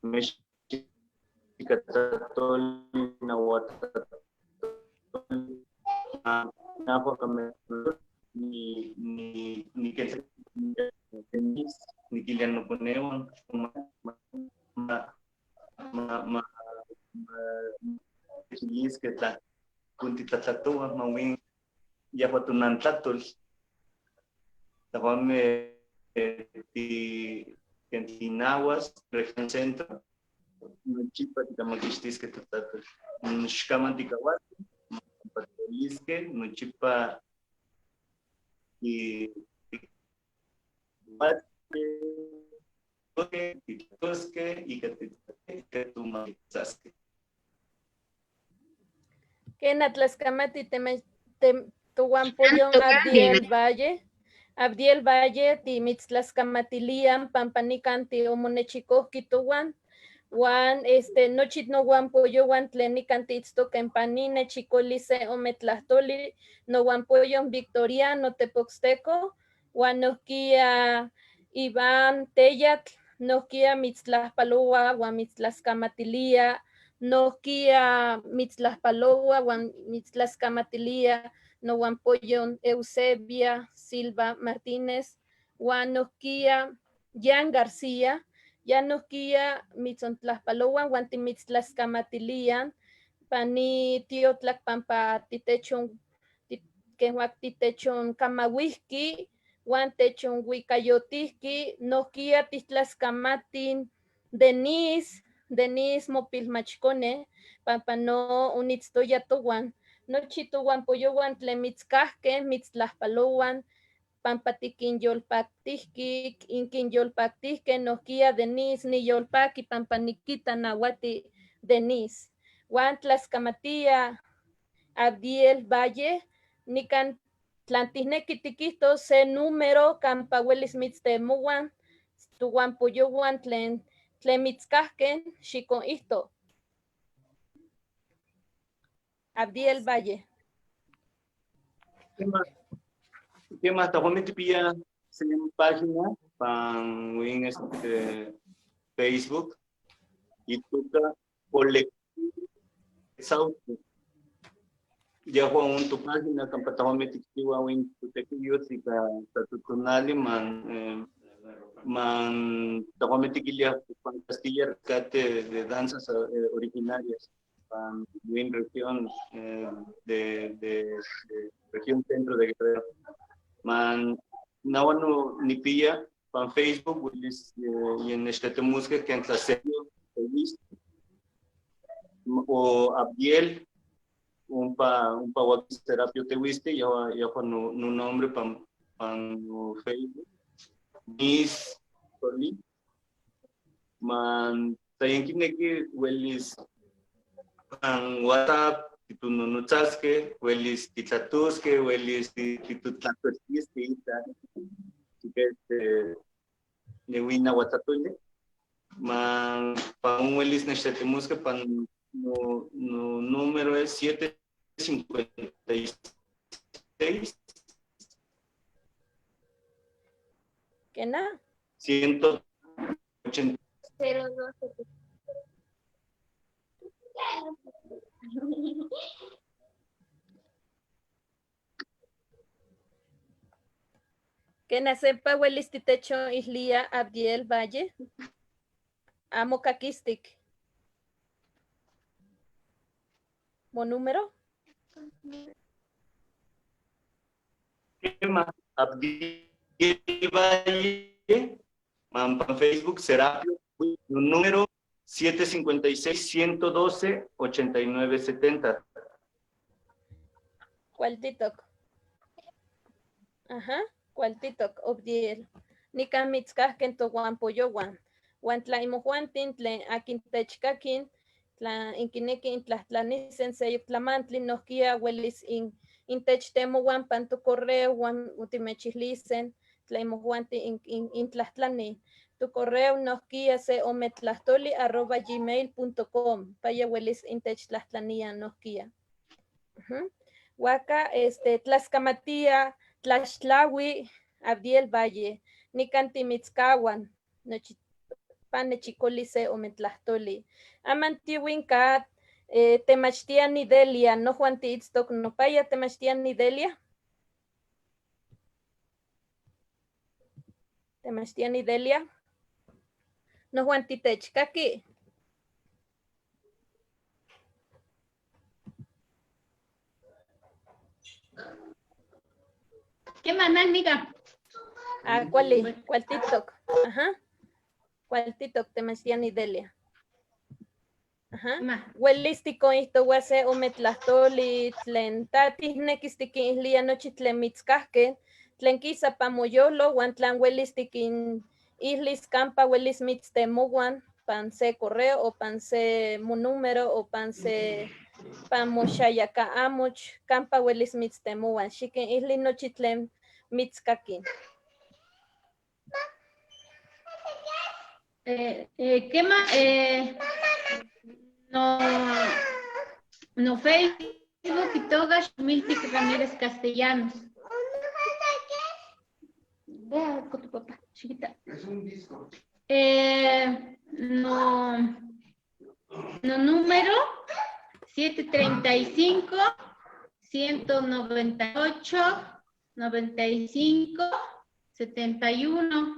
mexicatlatol nahuatlatol nahua ni ni niquilia noconeuan ma ma ma techiliske tla kuntitlatlatoa mawin yahua tonantlatol tahuame ti ken tinahuas región centro nochipa tikamakixtiske totlatol xkaman tikahuaske patoliske nochipa titlatoske ika titumatzaske. Kena tlaskamati tohuampoyon Abdiel Valle. Abdiel Valle timitztlaskamatilian pampa nikan tiomonechicojqui tohuan. Huan este nochi nohuampoyohuan tlen nikan tiitztoca en panine chicoli se ome tlahtoli nohuampoyon Victoriano Tepoxteco huan nohkia Iván Teyatl nohkia mitztlajpaloa huan mitztlaskamatilia nohkia mitztlajpaloa huan mitztlaskamatilia nohuampoyon Eusebia Silva Martínez huan nohkia Jan García ya nohkia mitzontlajpaloa huan timitztlaskamatilian pani tiotlak pampa titechon kehuak titechon kamauihki huan techonhuicayotihki nohkia titlaskamatin Denise, Denise mopilmachcone pampa no onitztoya tohuan nochi tohuampoyohuan tlen mitzcajque mitztlajpalohuan pampa tiquinyolpactihki inquinyolpactihque nohkia Denise niyolpaqui pampa niquita nahuati Denise. Huan tlaskamatia Abdiel Valle nikan tlan tijneki tikihtos se número kampa welis mitztemohuan tohuampoyohuan tlen mitzcajque xikonihto. Abdiel Valle. ¿Qué más? Tahuame tipilla se página pan win este Facebook y toca colectivo Sauce. Ya un tu página kampa tahuame tikchiwa win tutequiyotl ika tatutonali man man tahuame tiquilia Juan Castilla rescate de danzas originarias pan win región de región centro de Guerrero. Man nawano nipilla pan Facebook wilis y en este temusque que en tlasello o Abdiel un pa Serapio Tehuiste ya ya no no nombre pan pan Facebook Mis Toli man tayenkineki welis pan WhatsApp titunonotzasque, welis titlatusque, welis titutlatoltisque ita, este newina huatzatole, man pa un welis nextetemusque pan no, no número es 756. ¿Qué na? 180. 02. Kena sepa welis titecho islia Abdiel Valle. Amo kakistik. Mo número? ¿Qué más? Abdiel Valle, man, pan Facebook, Serapio, número 756-112-8970. ¿Cuál TikTok? Ajá, ¿cuál TikTok? Obdiel. Nikan mitzcajquen tohuampoyohuan. Huan tlaimojuantin tlen akin techkakin, tla inkineki intlahtlanisen seyok tlamantli nohkia welis intechtemohuan pan tu correo huan utimechilisen tlaimojuantin intlahtlani. Tu correo nohkia se ometlahtoli@gmail.com paya welis intechtlahtlania nohkia. Huaca este tlaxcamatia tlaxtlaui Abdiel Valle nikan timitzkahuan nochi panechicoli se ometlahtoli. Aman tiuin ka temachtia Nidelia, no Juan tiitztok nopaya temachtia Nidelia. Temachtia Nidelia. No Juan titechkaki. Kema nan nika. Ah, kuali, kualtitok. Ajá. Kualtitok temachtiani Delia. Ajá. Uelis tikonihtoua se ome tlahtoli tlen ta tijnekis tikinihlia nochi tlen mitzkajkej, tlen kisa pan moyolo uan tlan uelis tikinihlis kampa uelis mitztemouan pan se correo o pan se monúmero o pan se pan moxayaka amoch kampa uelis mitztemouan. Xikinihli nochi tlen mitzkakin. Kema, no, no Facebook itoka Xomiltic Ramírez Castellanos. Vea con tu papá, chiquita. Es un disco. No, no número 735 198 95 71.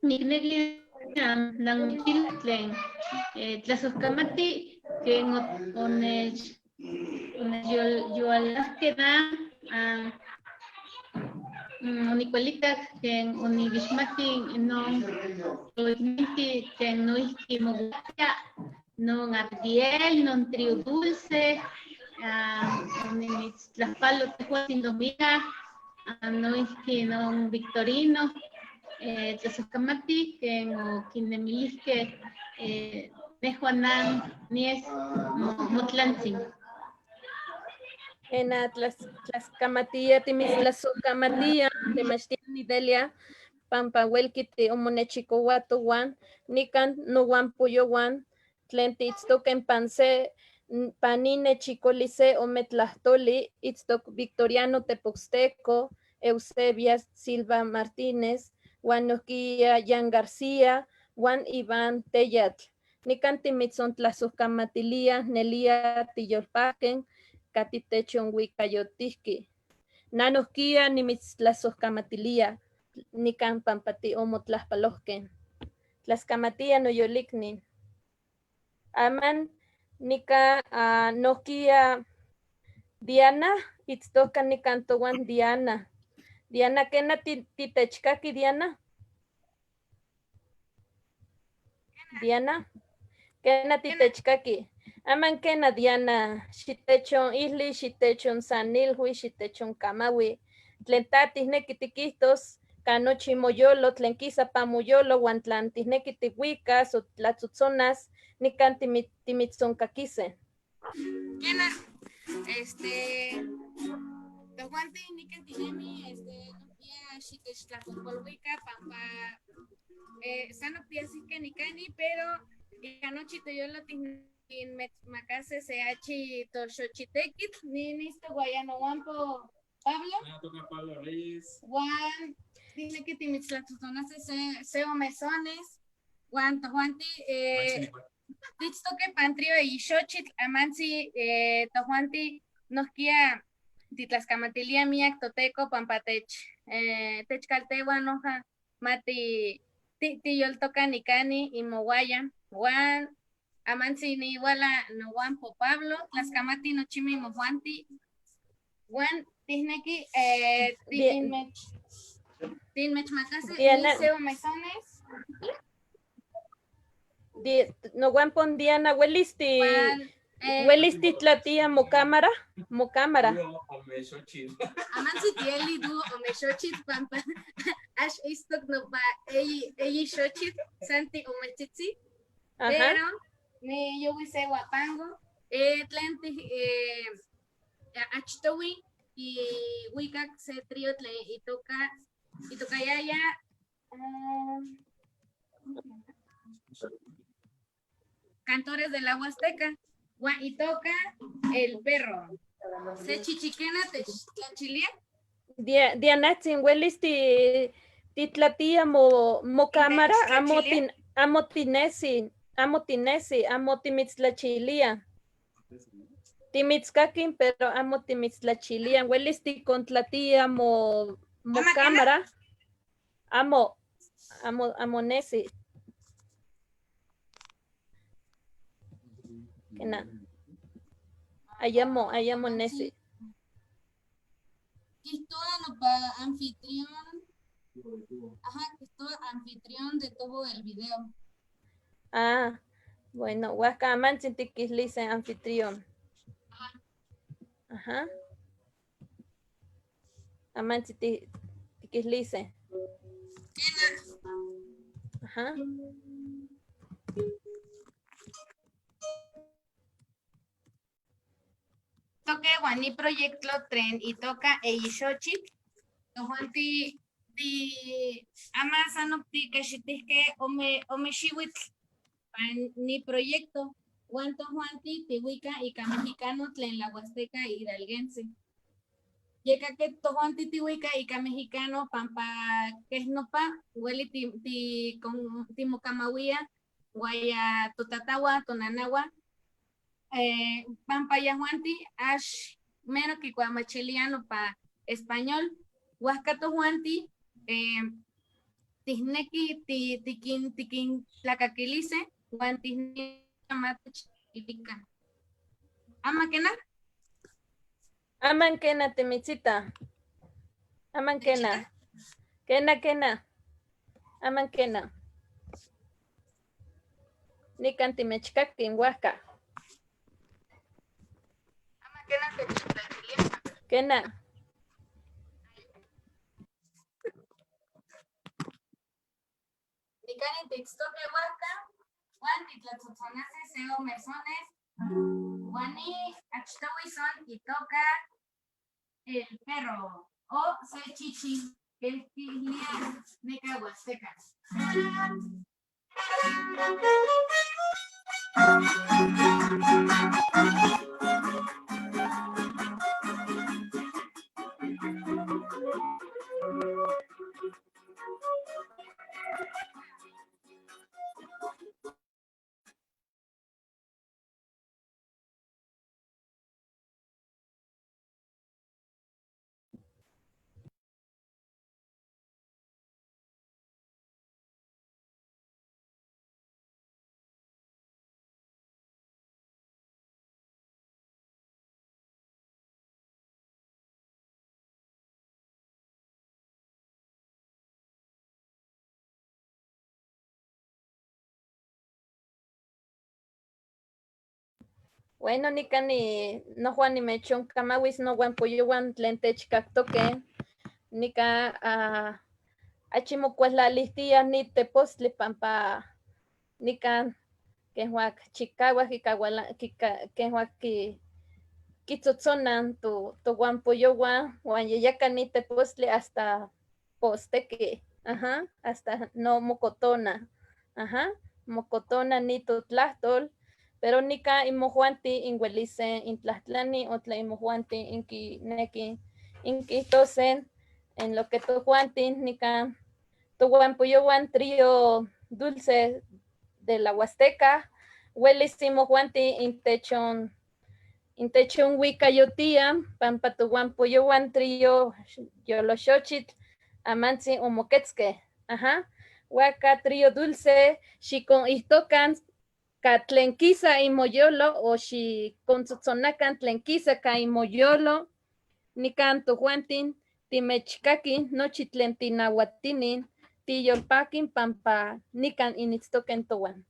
Nikneki nanmochila tlen tlasojkamati ken onech onechyolyoalajke na onikualitak ken onibixmati non toiknijti tlen noijki mowuatia non Abdiel, non Trio Dulce, onimitztlajpalo tejuatzin Dominga, noijki non Victorino, tlasojkamati ken okinemilijkej nejua nan nies motlantzin. Ena tlaxkamatia, timitztlasojkamatia, temachtiani Delia, pampa uelki tiomonechicouato towan, nikan nowan poyowan, tlen tiitztoken pan se, panine chicoli se ome tlahtoli, itztok Victoriano Tepoxteco, Eusebia Silva Martínez, uan nohkia Yan García, uan Iván Teyatl. Nikan timitzontlazojkamatilia, nelia tiyolpaquen, katitechonhuicayotijqui. Nanohkia nimitztlasojkamatilia, nikan pampa tiomotlajpalohken. Tlaxkamatia noyolikni. Aman nika nohkia Diana, itztoka nikan towan Diana. Diana, ¿kena titechkaki, Diana? Diana, ¿kena titechkaki? Aman kena Diana, xitechon ihli, xitechon sanilhui, xitechon kamaui. Tlen ta tijneki tikihtos, kanochi moyolo, tlen kisa pa moyolo, uan tlan tijneki tihuikas o tlatzotzonas, nikan timitzonkaquise. Kena, tojuanti nikan tinemi, nohkia xitechtlajtolpolhuika, pampa, sano piasihke nikani, pero ikanochi toyolo tinmetmakase se achi toxochitekitl, ni nisto guayano guampo Pablo. Ah, toca Pablo Reyes. Juan, dile que timitztlatzonase se o mesones. Juan, tojuanti, titztoque pantrio y xochitl, amantzi, tojuanti, nohkia titlaskamatilia miak toteco, pampa techkalteua noja, mati, tiyoltoka nikani imoguaya. Juan, amantzi ni iguala no guampo Pablo, tlaskamati nochimi mojuanti. Juan, tihneki, tinmechmakase, Diana. ni seo mesones. No guampon Diana, huelisti, Juan, huelisti tlatia mo cámara, mo cámara. Amantzi tieli du omexochitl pampa ax istok nopa eyi xochitl santi omeltzitzi. Ajá. Pero ni yo se guapango, tlen achtowi y huicac se trío tlen itoka, itokayaya, Cantores de la Huasteca, gua itoka el perro. Se chichiquena te tlachilia. Dianatzin, huelis titlatia mo cámara, amo Tlachilia. tin, amo tinesi, amo tinesi, amo timitztlachilia. Timitzkakin, pero amo timitztlachilia. Huelis ticontlatia mo ¿Ama qué no? cámara. Amo, amo, amo nesi. Kena. Ayamo, ayamo nesi. Kijtoa nopa anfitrión. Ajá, kijtoa anfitrión detuvo el video. Ah, bueno, huajca amantzin tiquilise anfitrión. Ajá. Amantzin tiquilise. Ajá. Toque guani proyecto tren y toca eixochitl. Tojuanti ti ama sano ti caxitihque ome ome xiuitl pan ni proyecto. Huan tojuanti tihuica ica mexicano tlen la huasteca hidalguense. Yeka que tojuanti tihuica ica mexicano pampa keh nopa ueli ti, ti, con, timokamawia guaya totatawa tonanawa pampa yajuanti ax mero kikuamachilia nopa español. Huajca tojuanti tihneki ti, tikin, tikin tlakakilise huan tihneki ma techilika. Ama kena? Aman kena temitzita. Aman kena. Kena kena. Aman kena. Nikan timechkakin huajca. Ama kena techtlachilia. Kena. Nikan intixtoque huajca. Huan titlatzotzonase se ome sones. Huani achtohui son y toca el perro o se chichi el quilia neca huasteca. Bueno, nikan ni no Juan ni mechon kamawis no Juan poyowan tlen techkaktoke. Nika achi mokualalistia ni tepostli pampa nikan kenjuak chikawak kikahuala, kika, kenjuak ki, kitzotzonan tu, tu Juan poyowan, huan yeyaka ni tepostli hasta posteki, ajá, hasta no mocotona, ajá, mocotona ni tutlahtol. Pero nika imojuanti inhuelise intlahtlani o tla imojuanti inkineki inquihtosen en lo que tojuanti nika tohuampoyowan trío dulce de la Huasteca huelis imojuanti intechon intechon huicayotia pampa tohuampoyowan trío yoloxochitl amantzi omoquetzque, ajá, huaca trío dulce xicon ihtocan ka tlen kisa imoyolo o xikontzotzonakan tlen kisa ka imoyolo, nikan tojuantin timechkakin nochi tlen tinauatinin tiyolpakin pampa nikan initztoken towan.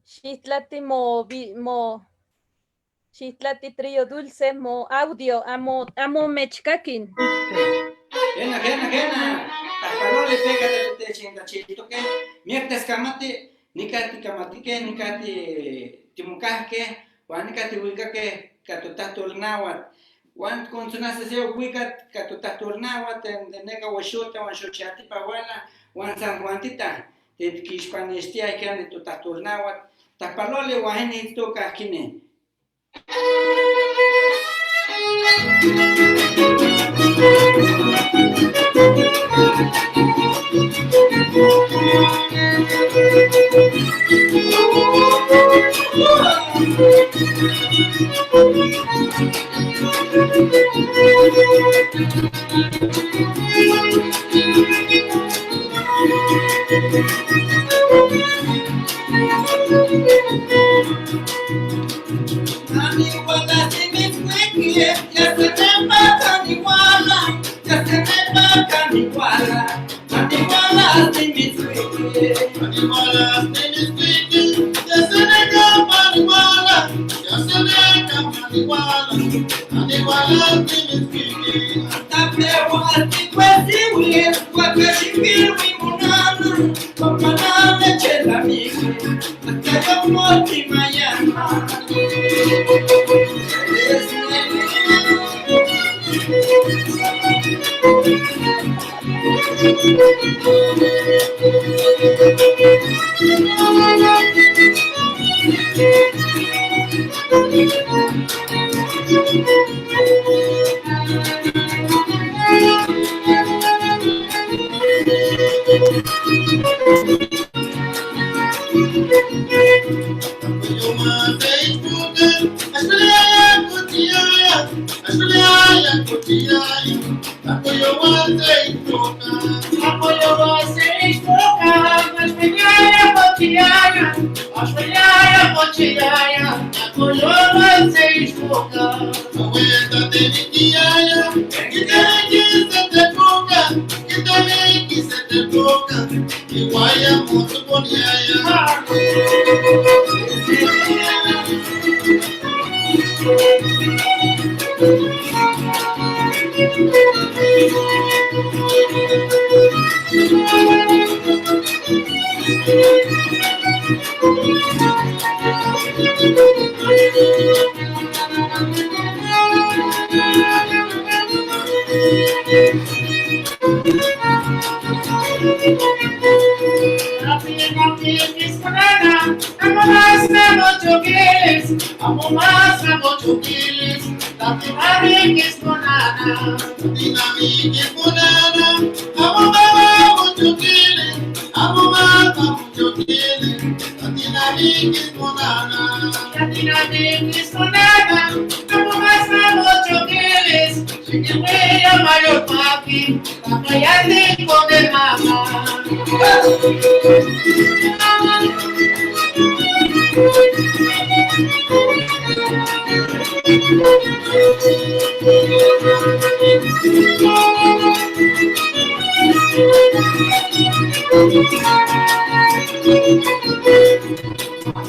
Xitlati mo vi, mo Xitlati trío dulce mo audio amo amo mechkakin. Kena, kena, kena. Tajpanoli peka te te chingachitoke. Miak kamati, nika tikamatike, nika ti timukahke, huan nika tihuikake katotahtul náhuatl. Huan kontzonase se huikat katotahtul náhuatl de neka huexota huan xochiatipa huala, huan San Juantita, te kixpanextia ikan de totahtul náhuatl. Tajpanoli huan itoka kine. Ya se me pasa iguala, ya se me pasa iguala, iguala de mis Iguala de mis ya se me capa iguala, ya se me capa iguala, iguala de mis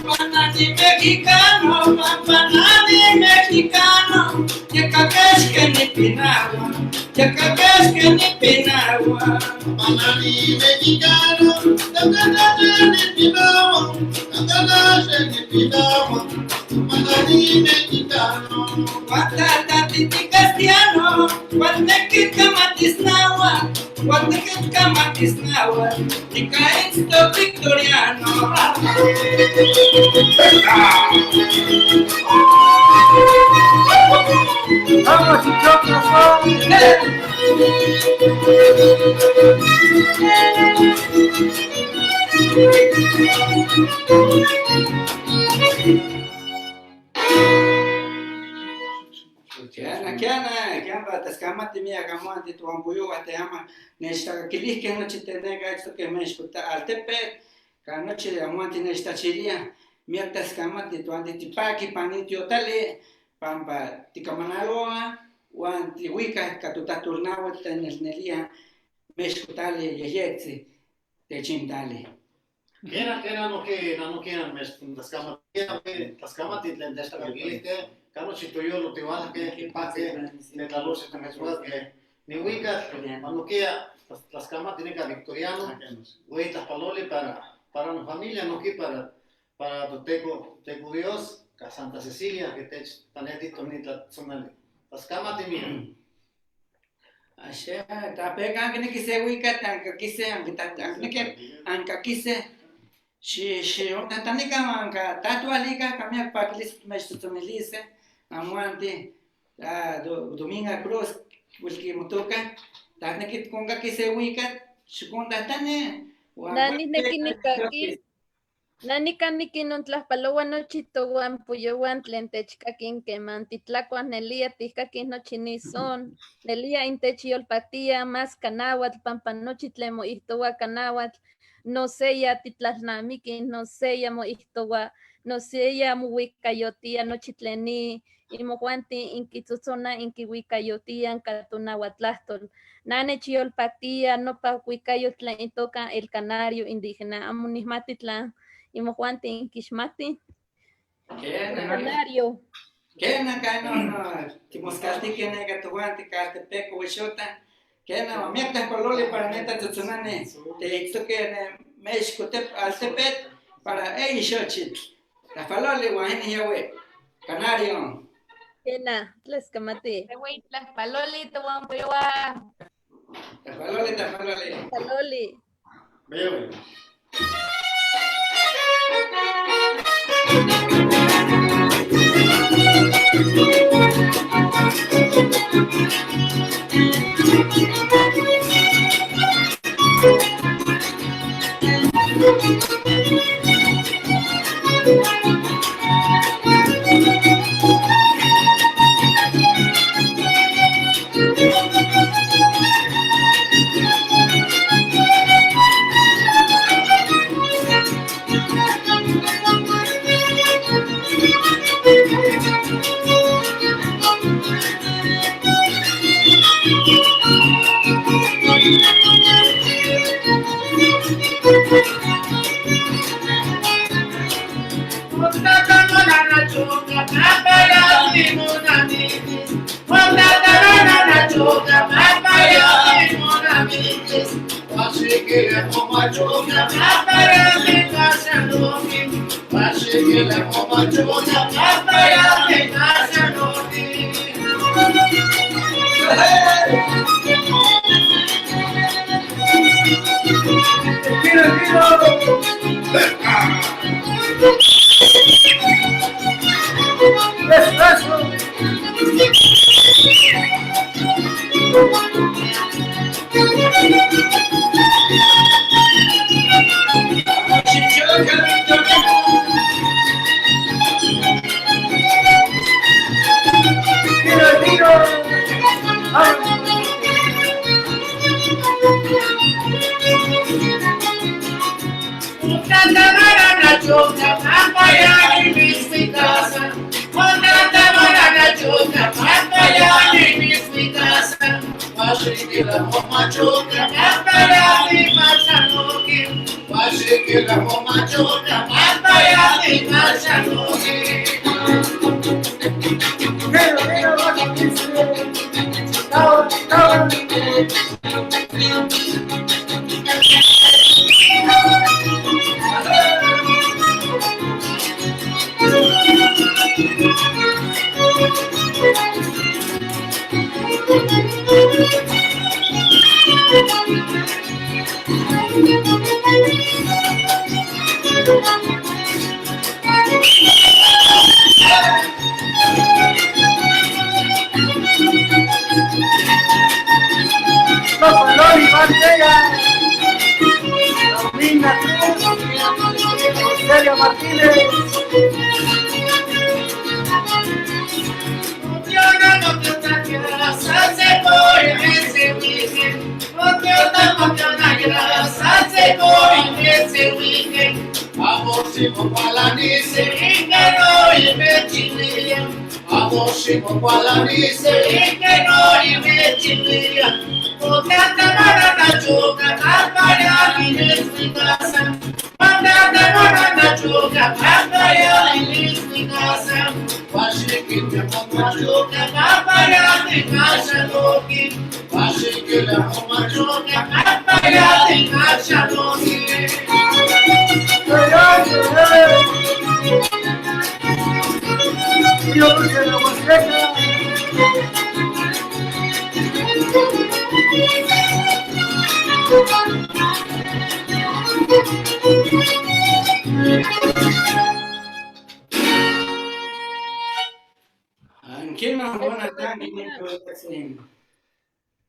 Panani mexicano, panani mexicano, ya que ni pinagua, ya que ni pinagua. Panani mexicano, ya ni pinagua, ya ni pinagua, panani mexicano. Guatata titi castiano, guatequita matisnahua, guatequita matisnahua, nica victoriano. ¡Vamos, Kiana, kiana, kiana, taskamati mia gamuanti tuambuyo guateama, nechtacaquilihque nochi teneca esto que me altepe, canoche amuanti nechtachiria, mia taskamati tuanti tipaki panitio tali, pampa ticamanaloa, uan tihuica catutaturnawa tenelnelia, mexcotali yeyetzi, techintali. Kena, kena, no que, no que, me taskamati, taskamati tlen nechtacaquilihque, Carlos Chitoyolo, Tihualque, Paque, Netlalose, Temezuaque, Nihuica, Manuquia, Tlaxcamati, Nica Victoriano, Güey, Tlaxpaloli, para mi familia, no aquí para Toteco, Teco Dios, Santa Cecilia, que te tanetito ni tlatzonali. Tlaxcamati, mira. Ashe, tapeca, que ni quise huica, tanca quise, aunque anca quise. Xi, xi, tanica, anca, tatualica, camia paquilis, mextotonelice. Amuante, Dominga Cruz, Wilkimotoca, Tatnekit Conga que se ubica, Chukunda Tane, Nani nekinikaki, nani kanikin tlaxpalowa nochi towan puyowan tlen techkakin keman titlakuan nelia tijkakin nochi nison, nelia intechyolpatia más kanáhuatl pampa nochi tlen moijtowa kanáhuatl, no seya titlalnamikin, no seya moijtowa, no seya mowikayotia nochi tlen ni Imojuanti inquitzotzona inquihuicayotian catonahuatlajtol. Na nechyolpactia nopa huicayotl tlen itoca El Canario indígena. Amo nihmati tlan imojuanti inquixmati. El Canario. Kena kai no no timoscalti kena ka tojuanti Caltepeco Huexota. Kena miak tlajpaloli para neta tzotzonani te itztoque ne México tep altepet para Eyixochitl. Tlajpaloli huan inin yahui. Canario. Kena, tlaskamati. Tlajpaloli, tohuampoyohua. Tlajpaloli, tlajpaloli. Tlajpaloli. Veo.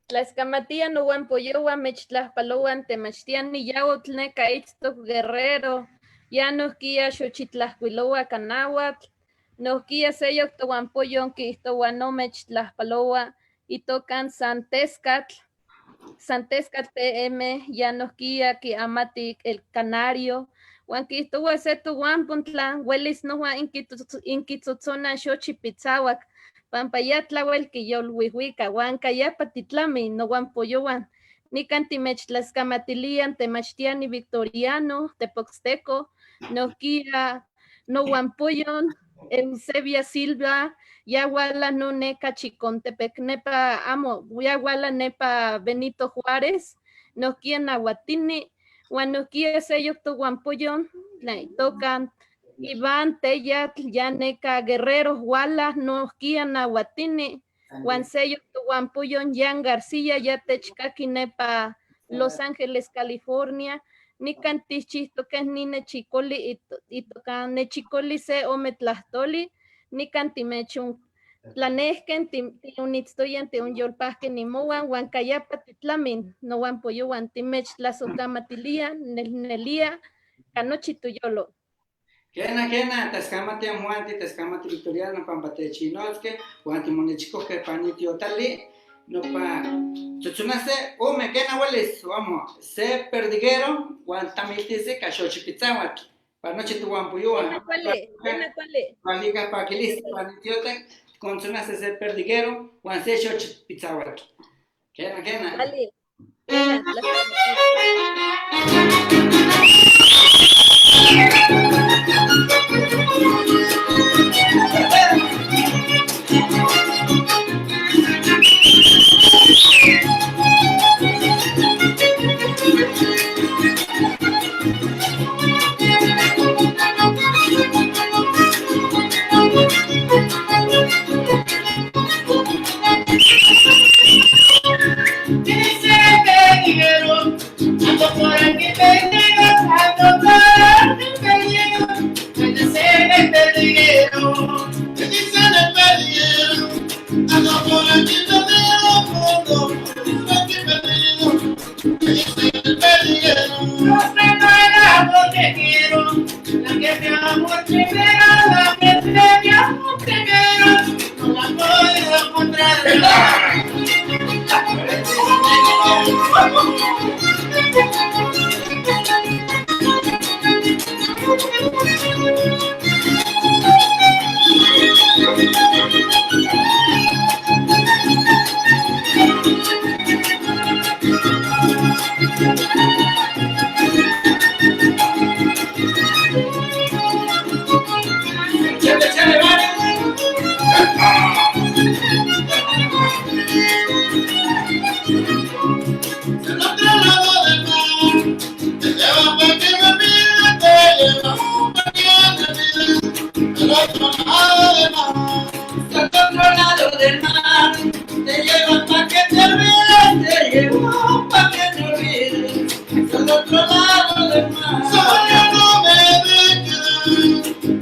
Tlaxcamatia nohuampoyohua mechtlajpalohuan temachtian niyautl neka itztoc Guerrero, ya nohkia xochitlajcuiloua canahuatl, nohkia seyoc tohuampoyon quiihtoua no mechtlajpaloua itocan Santescatl, Santescatl TM, ya nohkia quiamatic el canario, huan quiihtoua se tohuampontla, huelis nohua inquitzotzona xochi pitzauac. Pampa ya tlawel quiyolhuihuica, huan cayapa titlami, nohuampoyohuan. Nican timechtlascamatilian, temachtiani Victoriano, Tepoxteco, nohquia nohuampoyon, Eusebia Silva, ya huala no neca Chicontepec, nepa amo, ya huala nepa Benito Juárez, nohquia Nahuatini, huan nohquia seyoc tohuampoyon, tocan Iván Teyatl, ya neca Guerrero, huala, nohquia Nahuatini, huan seyoc tohuampoyon, Jan García, ya techcaqui nepa Los Ángeles, California, nican tichihtoqueh ni nechicoli itoca nechicoli se ome tlahtoli, nican timechon tlanehken tionitztoyan tionyolpahque nimohuan huan cayapa titlamin nohuampoyohuan timechtlasocamatilia nelnelia canochi toyolo. Kena, kena, tlaskamati amuanti, tlaskamati Victoriano, pampa techinotzke, huan timonechicojque pani tiotali, nopa tzotzonase, ome, kena huelis, vamos, se perdiguero, huan tamiltise, caxochipitzahuatl, pa nochi tohuampoyohuan. Kena cuali, kena cuali. Cualica paquiliste, pani tiotac, contzonase se perdiguero, huan se xochipitzahuatl. Kena, kena. Cuali. Kena, Dice perdiguero, ando por aquí perdido, ando por aquí perdido, me dicen el perdiguero. Me dicen el perdiguero, ando por aquí perdido, ando por aquí perdido, me dicen el perdiguero. No sé no era lo que quiero, la que me amó primero, la que me amó primero, no la puedo encontrar. Chale, chale, vale. Del otro lado del mar, te lleva pa' que me olvides, te lleva pa' que me olvides. Del otro lado del mar, Del otro lado del mar, te lleva pa' que te olvides, te lleva pa' que te olvides. Del otro lado del mar. Solo no me de quedar,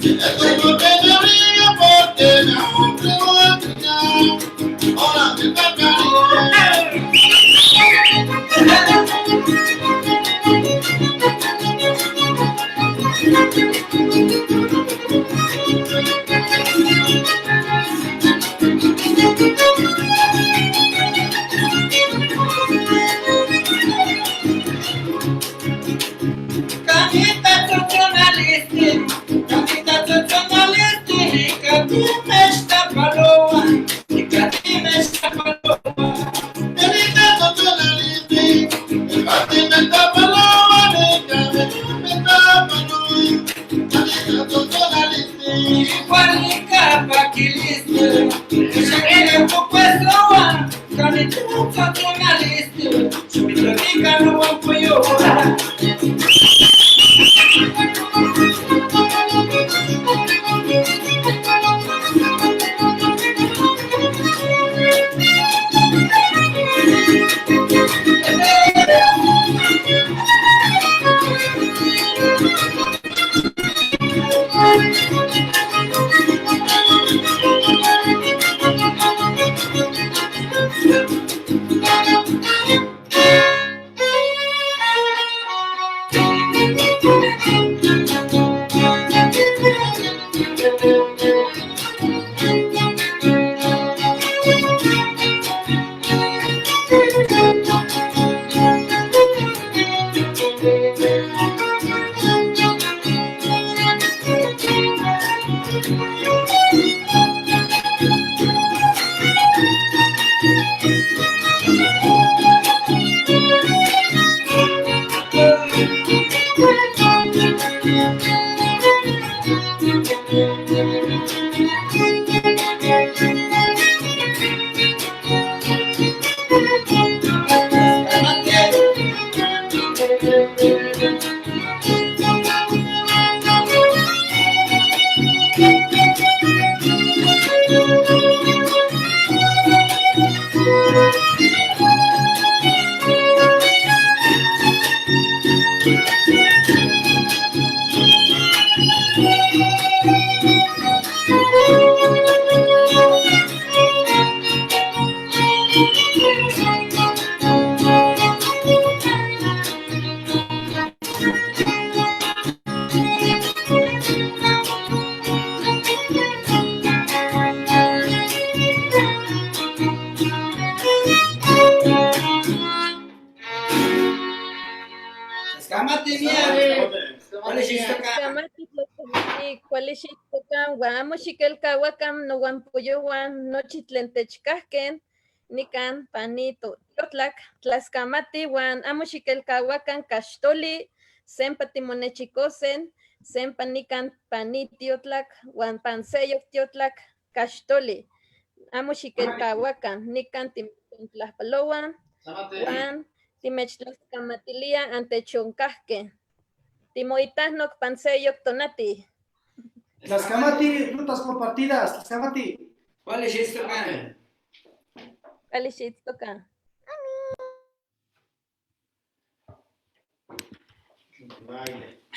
que tengo que me abriga porque me atrevo a trillar. Ahora me toca. Canita tzotzonaliste, canita tzotzonaliste, nicatime ixtapaloa, nicatime ixtapaloa. Canita tzotzonaliste, nicatime ixtapaloa, nicatime ixtapaloa, canita tzotzonaliste. Igualica paquiliste, ixaquile pocuesoa, canita tzotzonaliste, xomitotica nohuampoyoa. Kuali xiitztokan uan amo xikelkahuakan nohuampoyohuan nochi tlen techkajken nikan pani tiotlak tlaskamati uan amo xikelkahuakan kaxtoli sempa timonechikosen sempa nikan pani tiotlak uan pan seyok tiotlak kaxtoli amo xikelkahuakan nikan timechontlajpalohuan uan timechtlaskamatilia antechonkajkej timoitajnok pan seyok tonati. Tlaxcamati, rutas compartidas, Tlaxcamati. ¿Cuál es esto, man? Kuali xiitztokan. Baile.